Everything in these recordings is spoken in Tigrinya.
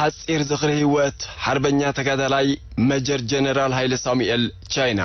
ሓጺር ዝኽሪ ህይወት ሓርበኛ ተጋዳላይ መጀር ጀነራል ሃይለ ሳሙኤል ቻይና።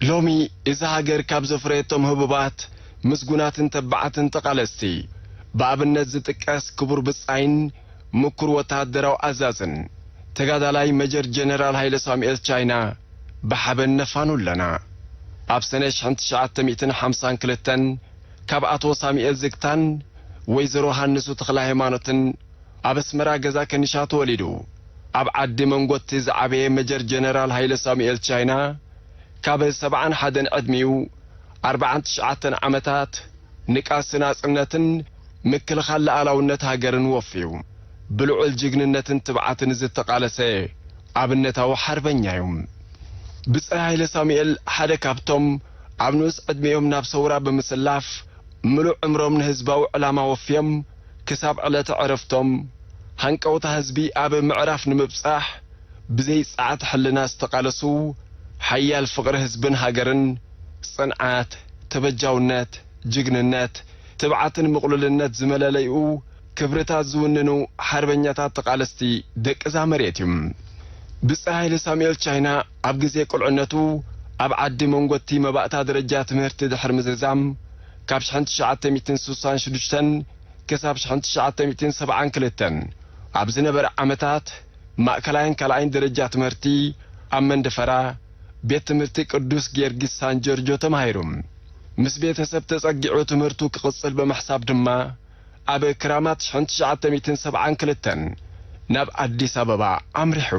ሎሚ እዛ ሃገር ካብ ዘፍረየቶም ህቡባት፣ ምስጉናትን ተባዓትን ተቓለስቲ ብኣብነት ዝጥቀስ ክቡር ብጻይን ምኩር ወተሃደራዊ ኣዛዝን ተጋዳላይ መጀር ጀነራል ሃይለ ሳሙኤል ቻይና ብሓበን ነፋኑ ኣለና። ኣብ ሰነ ሽሕን ትሽዓተ ሚእትን ሓምሳን ክልተን ካብ ኣቶ ሳሙኤል ዝግታን ወይዘሮ ሃንሱ ተኽለ ሃይማኖትን ኣብ ኣስመራ ገዛ ከኒሻ ተወሊዱ። ኣብ ዓዲ መንጎቲ ዝዓበየ መጀር ጀነራል ሃይለ ሳሙኤል ቻይና፣ ካብ ሰብዓን ሓደን ዕድሚኡ፣ ኣርባዓን ትሽዓተን ዓመታት ንቃልሲ ናጽነትን ምክልኻል ለኣላውነት ሃገርን ወፍዩ፣ ብልዑል ጅግንነትን ትብዓትን ዝተቓለሰ ኣብነታዊ ሓርበኛ እዩ። ብጻይ ሃይለ ሳሙኤል ሓደ ካብቶም ኣብ ንኡስ ዕድሚኦም ናብ ሰውራ ብምስላፍ፣ ምሉእ ዕምሮም ንህዝባዊ ዕላማ ወፍዮም፣ ክሳብ ዕለተ ዕረፍቶም፣ ሃንቀውታ ህዝቢ ኣብ ምዕራፍ ንምብጻሕ፣ ብዘይ ጸዓት ሕልና ዝተቓለሱ፣ ሓያል ፍቕሪ ህዝብን ሃገርን፣ ጽንዓት፣ ተበጃውነት፣ ጅግንነት፣ ትብዓትን ምቕሉልነት ዝመለለይኡ ክብርታት ዝውንኑ ሓርበኛታት ተቓለስቲ ደቂ እዛ መሬት እዩ። ብጻይ ሃይለ ሳሙኤል ቻይና ኣብ ግዜ ቁልዕነቱ ኣብ ዓዲ መንጎቲ መባእታ ደረጃ ትምህርቲ ድሕሪ ምዝዛም፣ ካብ ሽሕን ትሽዓተ ሚእትን ስሳን ሽዱሽተን ክሳብ ሽሕን ትሽዓተ ሚእትን ሰብዓን ክልተን ኣብ ዝነበረ ዓመታት፣ ማእከላይን ካልኣይን ደረጃ ትምህርቲ ኣብ መንደፈራ ቤት ትምህርቲ ቅዱስ ጊዮርጊስ ሳን ጆርጆ ተማሂሩ። ምስ ቤተሰብ ተጸጊዑ ትምህርቱ ክቕጽል ብምሕሳብ ድማ፣ ኣብ ክራማት ሽሕን ትሽዓተ ሚእትን ሰብዓን ክልተን ናብ ኣዲስ ኣበባ ኣምሪሑ።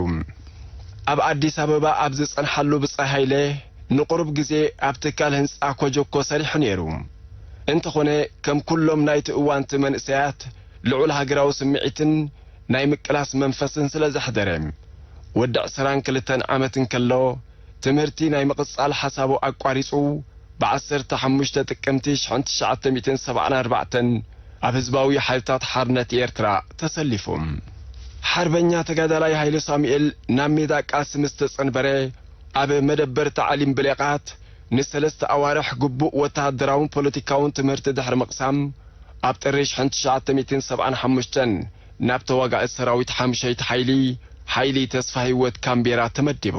ኣብ ኣዲስ ኣበባ ኣብ ዝጸንሓሉ ብጻይ ሃይለ ንቑሩብ ግዜ ኣብ ትካል ህንጻ ኮጆኮ ሰሪሑ ነይሩ። እንተኾነ፣ ከም ኩሎም ናይቲ እዋንቲ መንእሰያት፣ ልዑል ሃገራዊ ስምዒትን ናይ ምቅላስ መንፈስን ስለ ዘሕደረ፣ ወዲ ዕስራን ክልተን ዓመት እንከሎ፣ ትምህርቲ ናይ ምቕጻል ሓሳቡ ኣቋሪጹ፣ ብዓሰርተ ሓሙሽተ ጥቅምቲ ሽሕን ትሽዓተ ሚእትን ሰብዓን ኣርባዕተን ኣብ ህዝባዊ ሓይልታት ሓርነት ኤርትራ ተሰሊፉ። ሓርበኛ ተጋዳላይ ሃይለ ሳሙኤል ናብ ሜዳ ቃልሲ ምስ ተጸንበረ፣ ኣብ መደበር ታዕሊም ብሌቓት ንሰለስተ ኣዋርሕ ግቡእ ወተሃደራውን ፖለቲካውን ትምህርቲ ድሕሪ ምቕሳም፣ ኣብ ጥሪ ሽሕን ትሽዓተ ሚእትን ሰብዓን ሓሙሽተን ናብ ተዋጋኢ ሰራዊት ሓምሸይቲ ሓይሊ፣ ሓይሊ ተስፋ ህይወት ካምቤራ ተመዲቡ።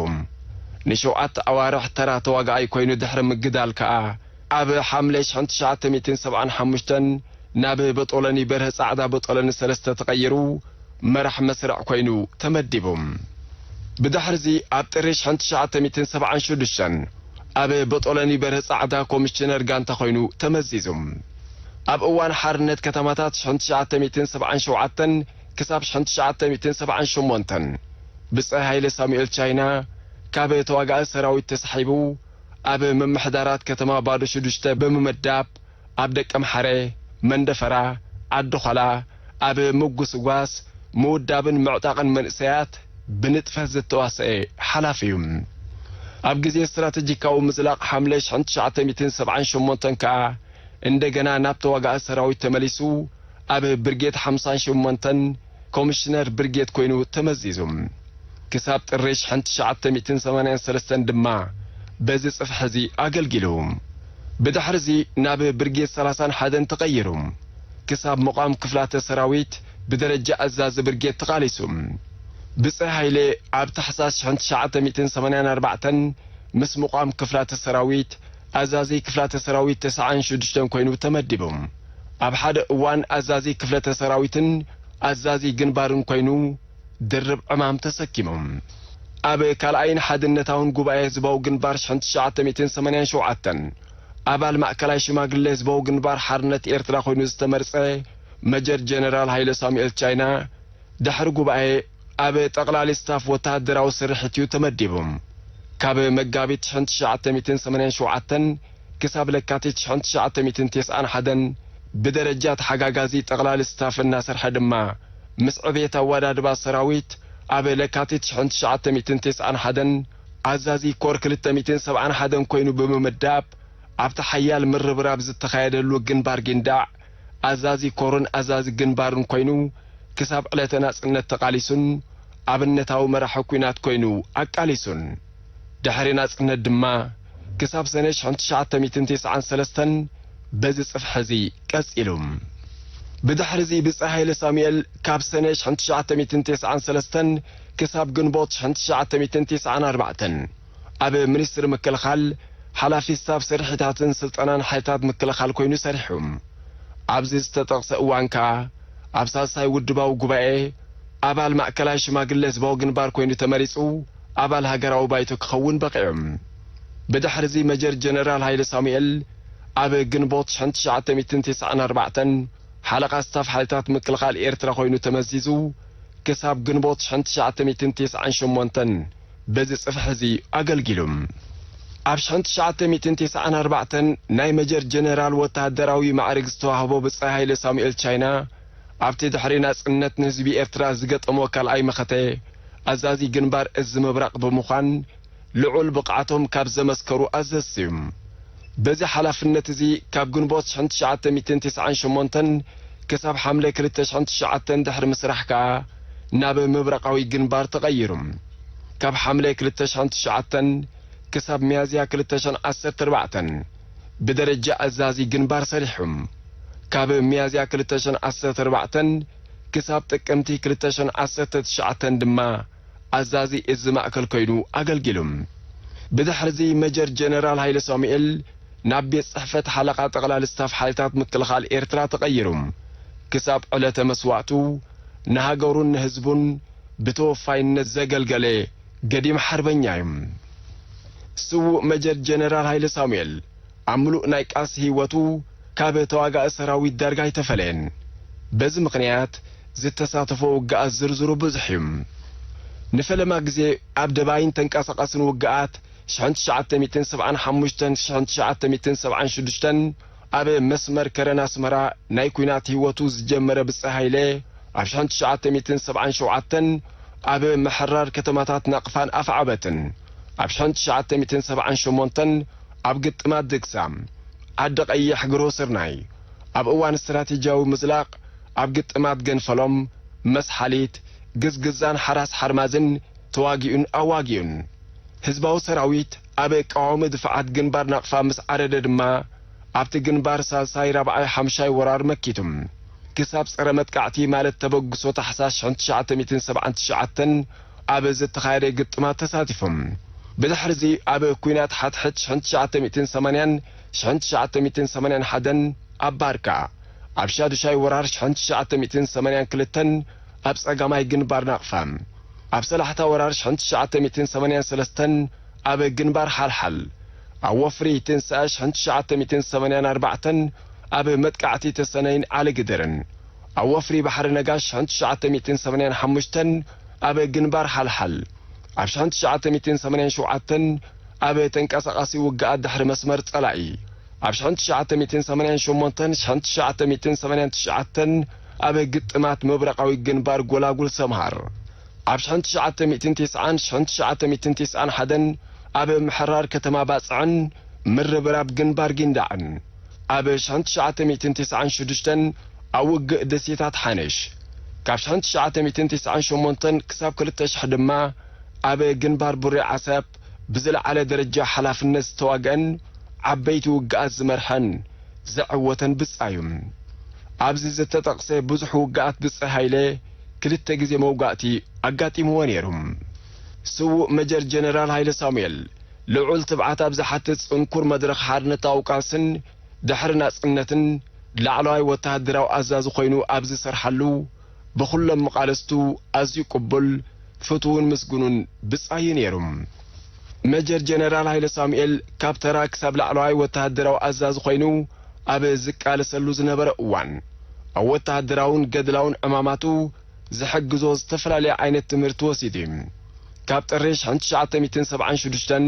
ንሸውዓተ ኣዋርሕ ተራ ተዋጋኣይ ኮይኑ ድሕሪ ምግዳል ከኣ፣ ኣብ ሓምለ ሽሕን ትሽዓተ ሚእትን ሰብዓን ሓሙሽተን ናብ በጦሎኒ በርሀ ጻዕዳ በጦሎኒ ሰለስተ ተቐይሩ፣ መራሕ መስርዕ ኮይኑ ተመዲቡ። ብድሕርዚ ኣብ ጥሪ ሽሕን ትሽዓተ ሚእትን ሰብዓን ሽዱሽተን ኣብ በጦሎኒ በርሀ ጻዕዳ ኮሚሽነር ጋንታ ኮይኑ ተመዚዙ። ኣብ እዋን ሓርነት ከተማታት ሽሕን ትሽዓተ ሚእትን ሰብዓን ሸውዓተን ክሳብ ሽሕን ትሽዓተ ሚእትን ሰብዓን ሸሞንተን ብጻይ ሃይለ ሳሙኤል ቻይና ካብ ተዋጋኢ ሰራዊት ተሳሒቡ፣ ኣብ ምምሕዳራት ከተማ ባዶ ሽዱሽተ ብምምዳብ፣ ኣብ ደቀምሓረ፣ መንደፈራ፣ ዓዲ ዃላ፣ ኣብ ምጉስጓስ፣ ምውዳብን ምዕጣቕን መንእሰያት ብንጥፈት ዝተዋስአ ሓላፊ እዩ። ኣብ ግዜ ስትራተጂካዊ ምዝላቕ ሓምለ ሽሕን ትሽዓተ ሚእትን ሰብዓን ሸሞንተን ከኣ እንደገና ናብ ተዋጋኢ ሰራዊት ተመሊሱ፣ ኣብ ብርጌድ ሓምሳን ሸሞንተን ኮሚሽነር ብርጌድ ኮይኑ ተመዚዙ። ክሳብ ጥሪ ሽሕን ትሽዓተ ሚእትን ሰማንያን ሰለስተን ድማ በዚ ጽፍሒ እዚ ኣገልጊሉ። ብድሕርዚ ናብ ብርጌድ ሰላሳን ሓደን ተቐይሩ። ክሳብ ምቋም ክፍላተ ሰራዊት ብደረጃ ኣዛዚ ብርጌድ ተቓሊሱ። ብጻይ ሃይለ ኣብ ታሕሳስ ሽሕን ትሽዓተ ሚእትን ሰማንያን ኣርባዕተን ምስ ምቋም ክፍላተ ሰራዊት ኣዛዚ ክፍላተ ሰራዊት ተስዓን ሽዱሽተን ኮይኑ ተመዲቡ። ኣብ ሓደ እዋን ኣዛዚ ክፍለተ ሰራዊትን ኣዛዚ ግንባርን ኮይኑ ድርብ ዕማም ተሰኪሞም። ኣብ ካልኣይን ሓድነታውን ጉባኤ ህዝባዊ ግንባር ሽሕን ትሽዓተ ሚእትን ሰማንያን ሸውዓተን ኣባል ማእከላይ ሽማግለ ህዝባዊ ግንባር ሓርነት ኤርትራ ኮይኑ ዝተመርጸ መጀር ጀነራል ሃይለ ሳሙኤል ቻይና፣ ድሕሪ ጉባኤ ኣብ ጠቕላሊ ስታፍ ወተሃደራዊ ስርሒት እዩ ተመዲቡ። ካብ መጋቢት ሽሕን ትሽዓተ ሚእትን ሰማንያን ሸውዓተን ክሳብ ለካቲት ሽሕን ትሽዓተ ሚእትን ተስዓን ሓደን ብደረጃ ተሓጋጋዚ ጠቕላሊ ስታፍ እናሰርሐ ድማ፣ ምስ ዕቤት ኣወዳድባ ሰራዊት ኣብ ለካቲት ሽሕን ትሽዓተ ሚእትን ተስዓን ሓደን ኣዛዚ ኮር ክልተ ሚእትን ሰብዓን ሓደን ኮይኑ ብምምዳብ፣ ኣብቲ ሓያል ምርብራብ ዝተኻየደሉ ግንባር ጊንዳዕ ኣዛዚ ኮርን ኣዛዚ ግንባርን ኮይኑ ክሳብ ዕለተ ናጽነት ተቓሊሱን ኣብነታዊ መራሒ ኲናት ኮይኑ ኣቃሊሱን። ድሕሪ ናጽነት ድማ ክሳብ ሰነ ሽሕን ትሽዓተ ሚእትን ተስዓን ሰለስተን በዚ ጽፍሒ እዚ ቀጺሉ። ብድሕሪ እዚ ብጻይ ሃይለ ሳሙኤል ካብ ሰነ ሽሕን ትሽዓተ ሚእትን ተስዓን ሰለስተን ክሳብ ግንቦት ሽሕን ትሽዓተ ሚእትን ተስዓን ኣርባዕተን ኣብ ሚኒስትሪ ምክልኻል ሓላፊ ስታፍ ስርሒታትን ስልጠናን ሓይልታት ምክልኻል ኮይኑ ሰሪሑ። ኣብዚ ዝተጠቕሰ እዋን ከኣ ኣብ ሳልሳይ ውድባዊ ጉባኤ ኣባል ማእከላይ ሽማግለ ህዝባዊ ግንባር ኮይኑ ተመሪጹ ኣባል ሃገራዊ ባይቶ ክኸውን በቒዑ። ብድሕሪ እዚ መጀር ጀነራል ሃይለ ሳሙኤል ኣብ ግንቦት ሽሕን ትሽዓተ ሚእትን ተስዓን ኣርባዕተን ሓለቓ ስታፍ ሓይልታት ምክልኻል ኤርትራ ኮይኑ ተመዚዙ ክሳብ ግንቦት ሽሕን ትሽዓተ ሚእትን ተስዓን ሸሞንተን በዚ ጽፍሒ እዚ ኣገልጊሉ። ኣብ ሽሕን ትሽዓተ ሚእትን ተስዓን ኣርባዕተን ናይ መጀር ጀነራል ወተሃደራዊ ማዕርግ ዝተዋህቦ ብጻይ ሃይለ ሳሙኤል ቻይና፣ ኣብቲ ድሕሪ ናጽነት ንህዝቢ ኤርትራ ዝገጠሞ ካልኣይ መኸተ ኣዛዚ ግንባር እዚ ምብራቕ ብምዃን፣ ልዑል ብቕዓቶም ካብ ዘመስከሩ ኣዘዝቲ እዩ። በዚ ሓላፍነት እዚ ካብ ግንቦት ሽሕን ትሽዓተ ሚእትን ተስዓን ሸሞንተን ክሳብ ሓምለ ክልተ ሽሕን ትሽዓተን ድሕሪ ምስራሕ ከኣ ናብ ምብራቓዊ ግንባር ተቐይሩ። ካብ ሓምለ ክልተ ሽሕን ትሽዓተን ክሳብ ሚያዝያ ክልተ ሽሕን ዓሰርተ ኣርባዕተን ብደረጃ ኣዛዚ ግንባር ሰሪሑ። ካብ ሚያዝያ ክልተ ሽሕን ዓሰርተ ኣርባዕተን ክሳብ ጥቅምቲ ክልተ ሽሕን ዓሰርተ ትሽዓተን ድማ ኣዛዚ እዚ ማእከል ኮይኑ ኣገልጊሉ። ብድሕርዚ መጀር ጀነራል ሃይለ ሳሙኤል ናብ ቤት ጽሕፈት ሓለቓ ጠቕላሊ ስታፍ ሓይልታት ምክልኻል ኤርትራ ተቐይሩ። ክሳብ ዕለተ መስዋእቱ ንሃገሩን ንህዝቡን ብተወፋይነት ዘገልገለ ገዲም ሓርበኛ እዩ። ስዉእ መጀር ጀነራል ሃይለ ሳሙኤል ኣብ ምሉእ ናይ ቃልሲ ህይወቱ ካብ ተዋጋኢ ሰራዊት ዳርጋ ኣይተፈለየን። በዚ ምኽንያት ዝተሳተፎ ውግኣት ዝርዝሩ ብዙሕ እዩ። ንፈለማ ግዜ ኣብ ደባይን ተንቀሳቓስን ውግኣት ሽሕን ትሽዓተ ሚእትን ሰብዓን ሓሙሽተን ሽሕን ትሽዓተ ሚእትን ሰብዓን ሽዱሽተን ኣብ መስመር ከረን ኣስመራ ናይ ኲናት ህይወቱ ዝጀመረ ብጻይ ሃይለ፣ ኣብ ሽሕን ትሽዓተ ሚእትን ሰብዓን ሸውዓተን ኣብ ምሕራር ከተማታት ናቕፋን ኣፍዓበትን፣ ኣብ ሽሕን ትሽዓተ ሚእትን ሰብዓን ሸሞንተን ኣብ ግጥማት ድግሳ፣ ዓዲ ቀይሕ፣ ግሮ ስርናይ፣ ኣብ እዋን ስትራቴጂያዊ ምዝላቕ ኣብ ግጥማት ገንፈሎም፣ መስሓሊት፣ ግዝግዛን ሓራስ ሓርማዝን ተዋጊኡን ኣዋጊኡን። ህዝባዊ ሰራዊት ኣብ ቀዋሚ ድፍዓት ግንባር ናቕፋ ምስ ዓረደ ድማ፣ ኣብቲ ግንባር ሳልሳይ፣ ራብዓይ፣ ሓምሻይ ወራር መኪቱ። ክሳብ ጸረ መጥቃዕቲ ማለት ተበግሶ ታሕሳስ ሽሕን ትሽዓተ ሚእትን ሰብዓን ትሽዓተን ኣብ ዝተኻየደ ግጥማት ተሳቲፉ። ብድሕርዚ ኣብ ኲናት ሓድሕድ ሽሕን ትሽዓተ ሚእትን ሰማንያን ሽሕን ትሽዓተ ሚእትን ሰማንያን ሓደን ኣብ ባርካ፣ ኣብ ሻዱሻይ ወራር ሽሕን ትሽዓተ ሚእትን ሰማንያን ክልተን ኣብ ጸጋማይ ግንባር ናቕፋ፣ ኣብ ሰላሕታ ወራር ሽሕን ትሽዓተ ሚእትን ሰማንያን ሰለስተን ኣብ ግንባር ሓልሓል፣ ኣብ ወፍሪ ትንሳኤ ሽሕን ትሽዓተ ሚእትን ሰማንያን ኣርባዕተን ኣብ መጥቃዕቲ ተሰነይን ዓሊ ግድርን፣ ኣብ ወፍሪ ባሕሪ ነጋሽ ሽሕን ትሽዓተ ሚእትን ሰማንያን ሓሙሽተን ኣብ ግንባር ሓልሓል፣ ኣብ ሽሕን ትሽዓተ ሚእትን ሰማንያን ሸውዓተን ኣብ ተንቀሳቓሲ ውግኣት ድሕሪ መስመር ጸላኢ፣ ኣብ ሽሕን ትሽዓተ ሚእትን ሰማንያን ሸሞንተን ሽሕን ትሽዓተ ሚእትን ሰማንያን ትሽዓተን ኣብ ግጥማት ምብራቓዊ ግንባር ጎላጉል ሰምሃር፣ ኣብ ሽሕን ትሽዓተ ሚእትን ተስዓን ሽሕን ትሽዓተ ሚእትን ተስዓን ሓደን ኣብ ምሕራር ከተማ ባጽዕን ምርብራብ ግንባር ጊንዳዕን፣ ኣብ ሽሕን ትሽዓተ ሚእትን ተስዓን ሽዱሽተን ኣብ ውግእ ደሴታት ሓነሽ፣ ካብ ሽሕን ትሽዓተ ሚእትን ተስዓን ሸሞንተን ክሳብ ክልተ ሽሕ ድማ ኣብ ግንባር ቡሬ ዓሰብ ብዝለዓለ ደረጃ ሓላፍነት ዝተዋግአን ዓበይቲ ውግኣት ዝመርሐን ዘዐወተን ብጻዩ። ኣብዚ ዝተጠቕሰ ብዙሕ ውግኣት ብጻይ ሃይለ ክልተ ግዜ መውጋእቲ ኣጋጢምዎ ነይሩ። ስዉእ መጀር ጀነራል ሃይለ ሳሙኤል ልዑል ትብዓት ኣብ ዝሓትት ጽንኩር መድረኽ ሓርነታዊ ቃልስን ድሕሪ ናጽነትን ላዕለዋይ ወተሃደራዊ ኣዛዚ ኮይኑ ኣብ ዝሰርሓሉ፣ ብኹሎም መቓልስቱ ኣዝዩ ቅቡል፣ ፍቱውን ምስጉኑን ብጻይ እዩ ነይሩ። መጀር ጀነራል ሃይለ ሳሙኤል ካብ ተራ ክሳብ ላዕለዋይ ወተሃደራዊ ኣዛዚ ኮይኑ ኣብ ዝቃለሰሉ ዝነበረ እዋን፣ ኣብ ወተሃደራውን ገድላውን ዕማማቱ ዝሕግዞ ዝተፈላለየ ዓይነት ትምህርቲ ወሲዱ እዩ። ካብ ጥሪ ሽሕን ትሽዓተ ሚእትን ሰብዓን ሽዱሽተን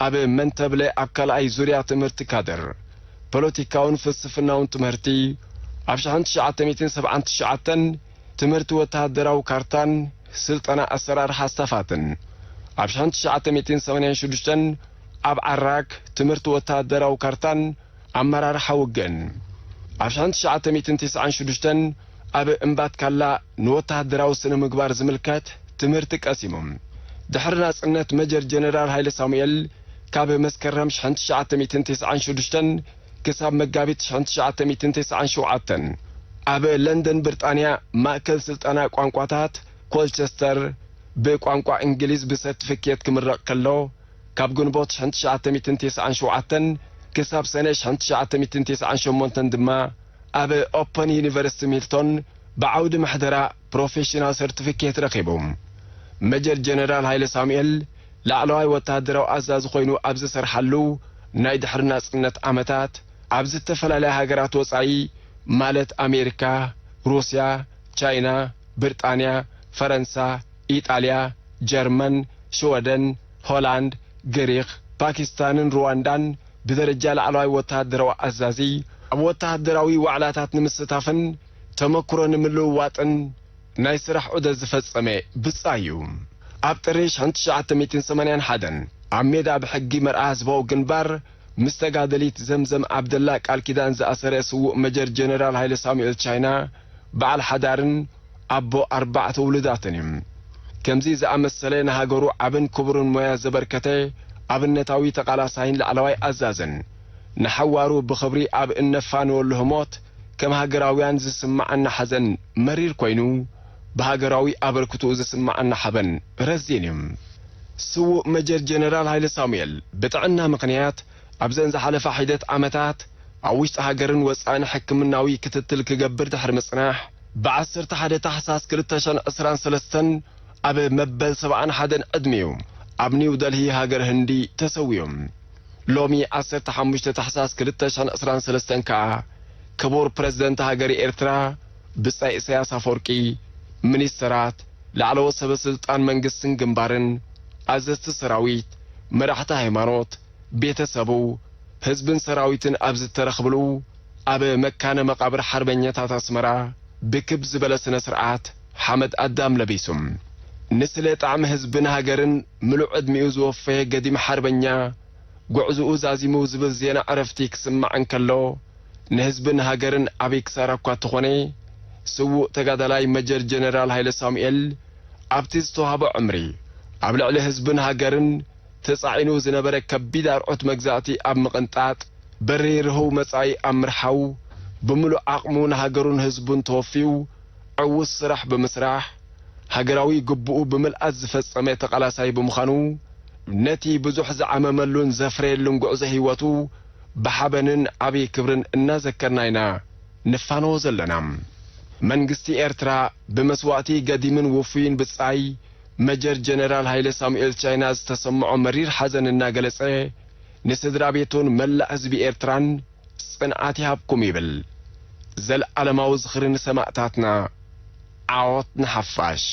ኣብ መንተብለ ኣብ ካልኣይ ዙርያ ትምህርቲ ካድር ፖለቲካውን ፍልስፍናውን ትምህርቲ፣ ኣብ ሽሕን ትሽዓተ ሚእትን ሰብዓን ትሽዓተን ትምህርቲ ወተሃደራዊ ካርታን ስልጠና ኣሰራርሓ ስታፋትን፣ ኣብ ሽሕን ትሽዓተ ሚእትን ሰማንያን ሽዱሽተን ኣብ ዓራግ ትምህርቲ ወተሃደራዊ ካርታን ኣመራርሓ ውግእን፣ ኣብ ሽሕን ትሽዓተ ሚእትን ተስዓን ሽዱሽተን ኣብ እምባትካላ ንወተሃደራዊ ስነ ምግባር ዝምልከት ትምህርቲ ቀሲሙ። ድሕሪ ናጽነት መጀር ጀነራል ሃይለ ሳሙኤል ካብ መስከረም ሽሕን ትሽዓተ ሚእትን ተስዓን ሽዱሽተን ክሳብ መጋቢት ሽሕን ትሽዓተ ሚእትን ተስዓን ሸውዓተን ኣብ ለንደን ብሪጣንያ ማእከል ስልጠና ቋንቋታት ኮልቸስተር ብቋንቋ እንግሊዝ ብሰርቲፊኬት ክምረቕ ከሎ፣ ካብ ግንቦት ሽሕን ትሽዓተ ሚእትን ተስዓን ሸውዓተን ክሳብ ሰነ ሽሕን ትሽዓተ ሚእትን ተስዓን ሸሞንተን ድማ ኣብ ኦፐን ዩኒቨርሲቲ ሚልቶን ብዓውዲ ምሕደራ ፕሮፌሽናል ሰርቲፊኬት ረኺቡ። መጀር ጀነራል ሃይለ ሳሙኤል ላዕለዋይ ወተሃደራዊ ኣዛዚ ኮይኑ ኣብ ዝሰርሓሉ ናይ ድሕሪ ናጽነት ዓመታት፣ ኣብ ዝተፈላለያ ሃገራት ወጻኢ፣ ማለት ኣሜሪካ፣ ሩስያ፣ ቻይና፣ ብሪጣንያ፣ ፈረንሳ፣ ኢጣልያ፣ ጀርመን፣ ሽወደን፣ ሆላንድ፣ ግሪኽ፣ ፓኪስታንን ሩዋንዳን ብደረጃ ላዕለዋይ ወተሃደራዊ ኣዛዚ ኣብ ወተሃደራዊ ዋዕላታት ንምስታፍን ተመክሮ ንምልውዋጥን ናይ ስራሕ ዑደት ዝፈጸመ ብጻይ እዩ። ኣብ ጥሪ ሽሕን ትሽዓተ ሚእትን ሰማንያን ሓደን ኣብ ሜዳ ብሕጊ መርኣ ህዝባዊ ግንባር ምስ ተጋደሊት ዘምዘም ዓብደላ ቃል ኪዳን ዝኣሰረ ስዉእ መጀር ጀነራል ሃይለ ሳሙኤል ቻይና፣ በዓል ሓዳርን ኣቦ ኣርባዕተ ውሉዳትን እዩ። ከምዚ ዝኣመሰለ ንሃገሩ ዓብን ክቡርን ሞያ ዘበርከተ ኣብነታዊ ተቓላሳይን ላዕለዋይ ኣዛዝን፣ ንሓዋሩ ብኽብሪ ኣብ እነፋንወሉ ህሞት፣ ከም ሃገራውያን ዝስምዓና ሓዘን መሪር ኮይኑ፣ ብሃገራዊ ኣበርክትኡ ዝስምዓና ሓበን ረዚን እዩ። ስዉእ መጀር ጀነራል ሃይለ ሳሙኤል ብጥዕና ምኽንያት ኣብዘን ዝሓለፋ ሒደት ዓመታት ኣብ ውሽጢ ሃገርን ወጻእን ሕክምናዊ ክትትል ክገብር ድሕሪ ምጽናሕ፣ ብዓሰርተ ሓደ ታሕሳስ ክልተ ሽሕን ዕስራን ሰለስተን ኣብ መበል ሰብዓን ሓደን ዕድሚኡ ኣብ ኒው ደልሂ ሃገር ህንዲ ተሰዊኡ። ሎሚ ዓሰርተ ሓሙሽተ ታሕሳስ ክልተ ሽሕን ዕስራን ሰለስተን ከኣ ክቡር ፕረዚደንት ሃገር ኤርትራ ብጻይ ኢሳያስ ኣፈወርቂ፣ ሚኒስተራት፣ ላዕለዎት ሰበ ስልጣን መንግስትን ግንባርን፣ ኣዘዝቲ ሰራዊት፣ መራሕቲ ሃይማኖት፣ ቤተሰቡ፣ ህዝብን ሰራዊትን ኣብ ዝተረኽብሉ ኣብ መካነ መቓብር ሓርበኛታት ኣስመራ ብክብ ዝበለ ስነ ስርዓት ሓመድ ኣዳም ለቢሱ። ንስለ ጣዕሚ ህዝብን ሃገርን ምሉእ ዕድሚኡ ዝወፈየ ገዲም ሓርበኛ፣ ጉዕዝኡ ዛዚሙ ዝብል ዜና ዕረፍቲ ክስማዕ እንከሎ፣ ንህዝብን ሃገርን ዓብዪ ክሳራ እኳ እንተኾነ፣ ስዉእ ተጋዳላይ መጀር ጀነራል ሃይለ ሳሙኤል ኣብቲ ዝተዋህቦ ዕምሪ፣ ኣብ ልዕሊ ህዝብን ሃገርን ተጻዒኑ ዝነበረ ከቢድ ኣርዑት መግዛእቲ ኣብ ምቕንጣጥ፣ በሪር ህው መጻኢ ኣብ ምርሓው፣ ብምሉእ ዓቕሙ ንሃገሩን ህዝቡን ተወፊዩ፣ ዕዉት ስራሕ ብምስራሕ፣ ሃገራዊ ግቡኡ ብምልኣት ዝፈጸመ ተቓላሳይ ብምዃኑ፣ ነቲ ብዙሕ ዝዓመመሉን ዘፍረየሉን ጉዕዞ ህይወቱ ብሓበንን ዓብዪ ክብርን እናዘከርና ኢና ንፋነዎ ዘለና። መንግስቲ ኤርትራ ብመስዋእቲ ገዲምን ውፉይን ብጻይ መጀር ጀነራል ሃይለ ሳሙኤል ቻይና ዝተሰምዖ መሪር ሓዘን እናገለጸ፣ ንስድራ ቤቱን መላእ ህዝቢ ኤርትራን ጽንዓት ይሃብኩም ይብል። ዘልኣለማዊ ዝኽሪ ንሰማእታትና። ዓወት ንሓፋሽ።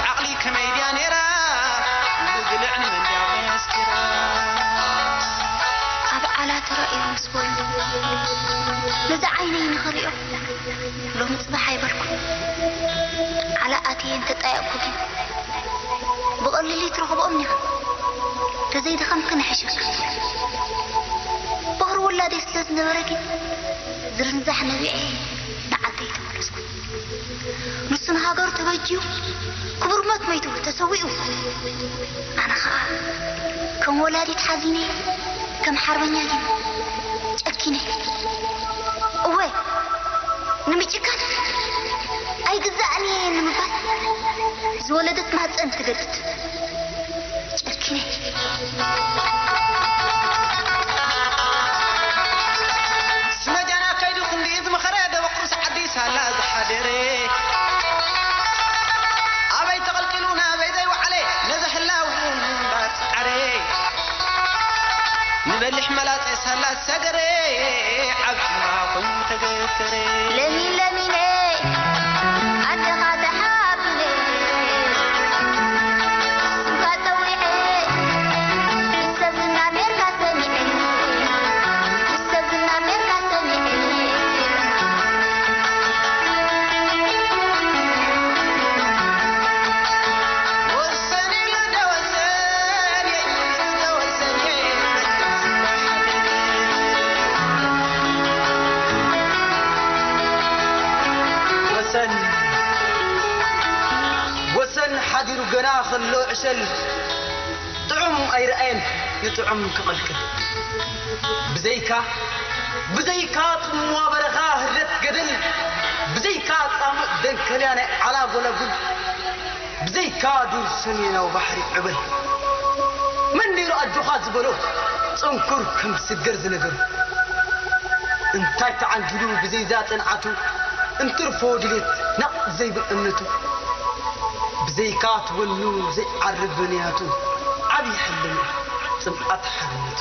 ዓቕሊ ከመይ ድያ ነይራ? ብግልዕ ንመን ድያ መስኪራ? ኣብ ዓላ ተራእዩ ምስ በሉ፣ ነዚ ዓይነይ ንኽሪኦ ሎሚ ጽባሕ ኣይበልኩን። ዓላ ኣትየ እንተጣየቕኩ ግን ብቐሊሉ ኣይትረኽብኦምን ኢኻ። ተዘይደኸምኪ ንሕሸካ። በኹሪ ውላደይ ስለ ዝነበረ ግን ዝርንዛሕ ነቢዐ ንዓደይ ተመለስኩ። ንሱ ንሃገሩ ተበጅዩ ክቡር ሞት መይቱ ተሰዊኡ። ኣነ ኸኣ ከም ወላዲት ሓዚነ፣ ከም ሓርበኛ ግን ጨኪነ። እወ፣ ንምጭካን ኣይግዛእን እየ ንምባል ዝወለደት ማህፀን ትገድድ። ጨኪነ። ስመጃና ከይዱ ክንዲ ዝመኸረ ደበኩስ ዓዲ ሳላ ዝሓደረ። ኣበይ ተቐልቂሉ ናበይ ዘይወዓለ ነዚ ህላው እምበር ሰዓረ። ንበሊሕ መላጸ ሳላ ሰገረ። ዓብማ ኮይኑ ተገተረ። ለሚን ለሚነ ኣደኻ ተሓቢነ ስምካ ጸዊዐ ሰብ ዝናገርካ ሰሚዐ፣ ሰብ ዝናገርካ ሰሚዐ። ወሰን ኢሉ ዶ ወሰን፣ የኢየሱስ ዶ ወሰን፣ የኢየሱስ ዶ ወሰን። ወሰን፣ ወሰን ሓዲሩ ገና ከሎ ዕሸል ጥዑም ኣይረኣየን ንጥዑም ክቐልቅል። ብዘይካ፣ ብዘይካ ጽምዋ በረኻ ህለት ገደል፣ ብዘይካ ጻምእ ደንከልያ ናይ ዓላ ጎለጉል፣ ብዘይካ ዱር ሰሜናዊ ባሕሪ ዕበል። መን ነይሩ ኣጆኻ ዝበሎ ጽንኩር ከም ስገር ዝነገሩ? እንታይ ተዓንጊሉ ብዘይዛ ጽንዓቱ እንትርፎ ድሌት ናቕ ዘይብል እምነቱ? ብዘይካ ትወኑ ዘይዓርብ ብንያቱ ዓብዪ ሕልሚ ጽምኣት ሓርነቱ።